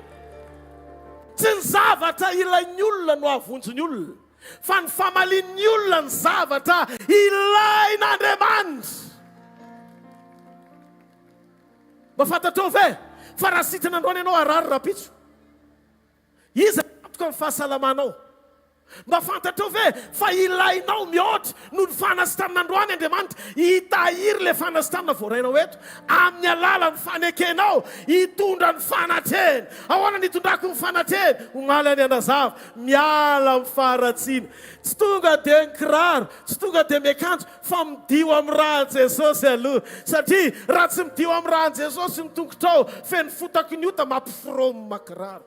Tsy ny zavatra ilain'ny olona no hahavonjy ny olona, fa ny famalian'ny olona ny zavatra ilain'Andriamanitra. Mba fantatrao ve fa raha sitrana androany ianao harary rahampitso? Iza no antoka ny fahasalamanao? Mba fantatrao ve fa ilainao mihoatra noho ny fanasitranana androany Andriamanitra hitahiry ilay fanasitranana voarainao eto amin'ny alalan'ny fanekenao hitondra ny fanatrehany. Ahoana no hitondrako ny fanatrehany? Omaly aho nianazava, miala amin'ny faharatsiana. Tsy tonga dia ny kiraro, tsy tonga dia miakanjo fa midio amin'ny ràn'i Jesosy aloha. Satria raha tsy midio amin'ny ràn'i Jesosy ny tongotrao, feno fotaky ny ota mampifrôme kiraro.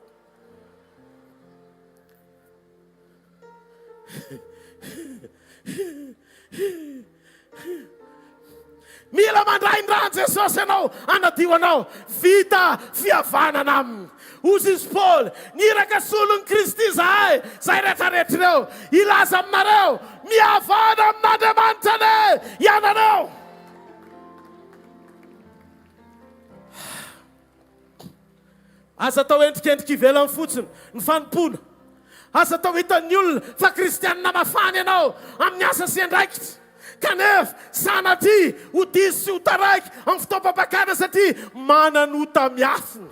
Mila mandray ny ran'i Jesosy ianao hanadio anao. Vita fihavanana aminy. Hozy izy Paoly, niraka solon'i Kristy izahay, izay rehetra rehetra ireo, hilaza aminareo, mihavana amin'Andriamanitra anie ianareo. Aza atao endrikendrika ivelany fotsiny ny fanompoana. Aza atao hitan'ny olona fa kristianina mafana ianao amin'ny asa sy andraikitra. Kanefa, sanatria ho diso sy ho taraiky amin'ny fotoam-pampakana satria mananota miafina.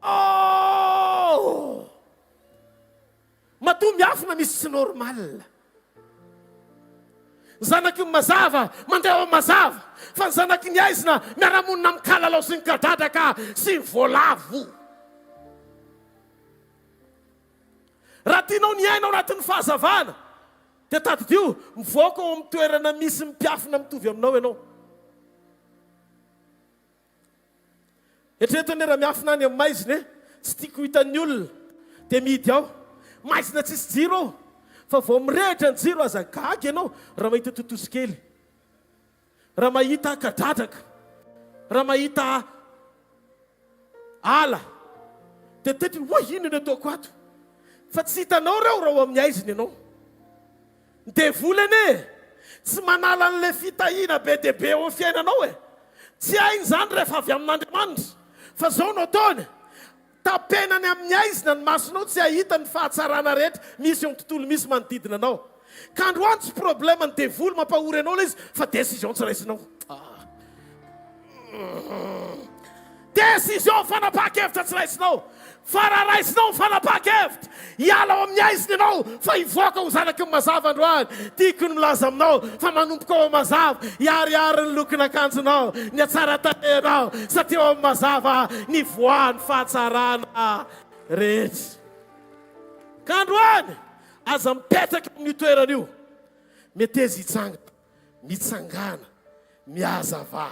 Oh! Matoa miafina misy tsy normal. Ny zanaky ny mazava mandeha ao amin'ny mazava, fa ny zanaky ny aizina miara-monina amin'ny kalalao sy ny kadradraka sy ny voalavo. Raha tianao ny hiaina ao anatin'ny fahazavana, dia tadidio, mivoaka ao amin'ny toerana misy ny mpiafina mitovy aminao ianao. Eritrereto anie raha miafina any amin'ny maizina e, tsy tiako ho hitan'ny olona dia mihidy ao. Maizina tsisy jiro ao, fa vao mirehitra ny jiro aza gaga ianao raha mahita totozy kely, raha mahita kadradraka, raha mahita ala dia teto hoy inona no ataoko ato fa tsy hitanao ireo raha ao amin'ny haizina ianao. Ny devoly anie e! Tsy manala an'ilay fitahiana be dia be eo amin'ny fiainanao e. Tsy hainy izany rehefa avy amin'Andriamanitra. Fa izao no ataony, tapenany amin'ny haizina ny masonao tsy hahita ny fahatsarana rehetra misy eo amin'ny tontolo misy manodidina anao. Ka androany tsy problème ny devoly mampahory anao ilay izy fa décision tsy raisinao. Décision, fanapahan-kevitra tsy raisinao. Fa raha raisinao ny fanapahan-kevitra, hiala ao amin'ny haizina ianao fa hivoaka ho zanaky ny mazava androany. Tiako ny milaza aminao fa manomboka ao amin'ny mazava, hiharihary ny lokon'akanjonao, ny hatsaran-tarehinao, satria ao amin'ny mazava nivoahan'ny fahatsarana rehetra. Ka androany, aza mipetraka eo amin'io toerana io. Meteza hitsangana. Mitsangàna, mihazavà,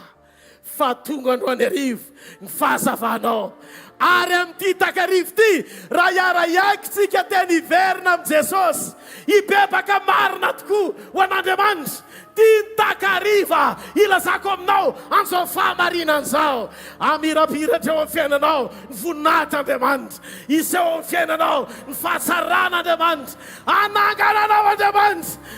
fa tonga androany hariva ny fahazavanao. Ary amin'ity takariva ity, raha hiara-hiaiky tsika teny hiverina amin'i Jesosy, hibebaka marina tokoa ho an'Andriamanitra, ity ny takariva hilazako aminao an'izao fahamarinana izao. Hamirapiratra eo amin'ny fiainanao ny voninahitr'Andriamanitra. Hiseho amin'ny fiainanao ny fahatsaran'Andriamanitra. Hanangana anao Andriamanitra.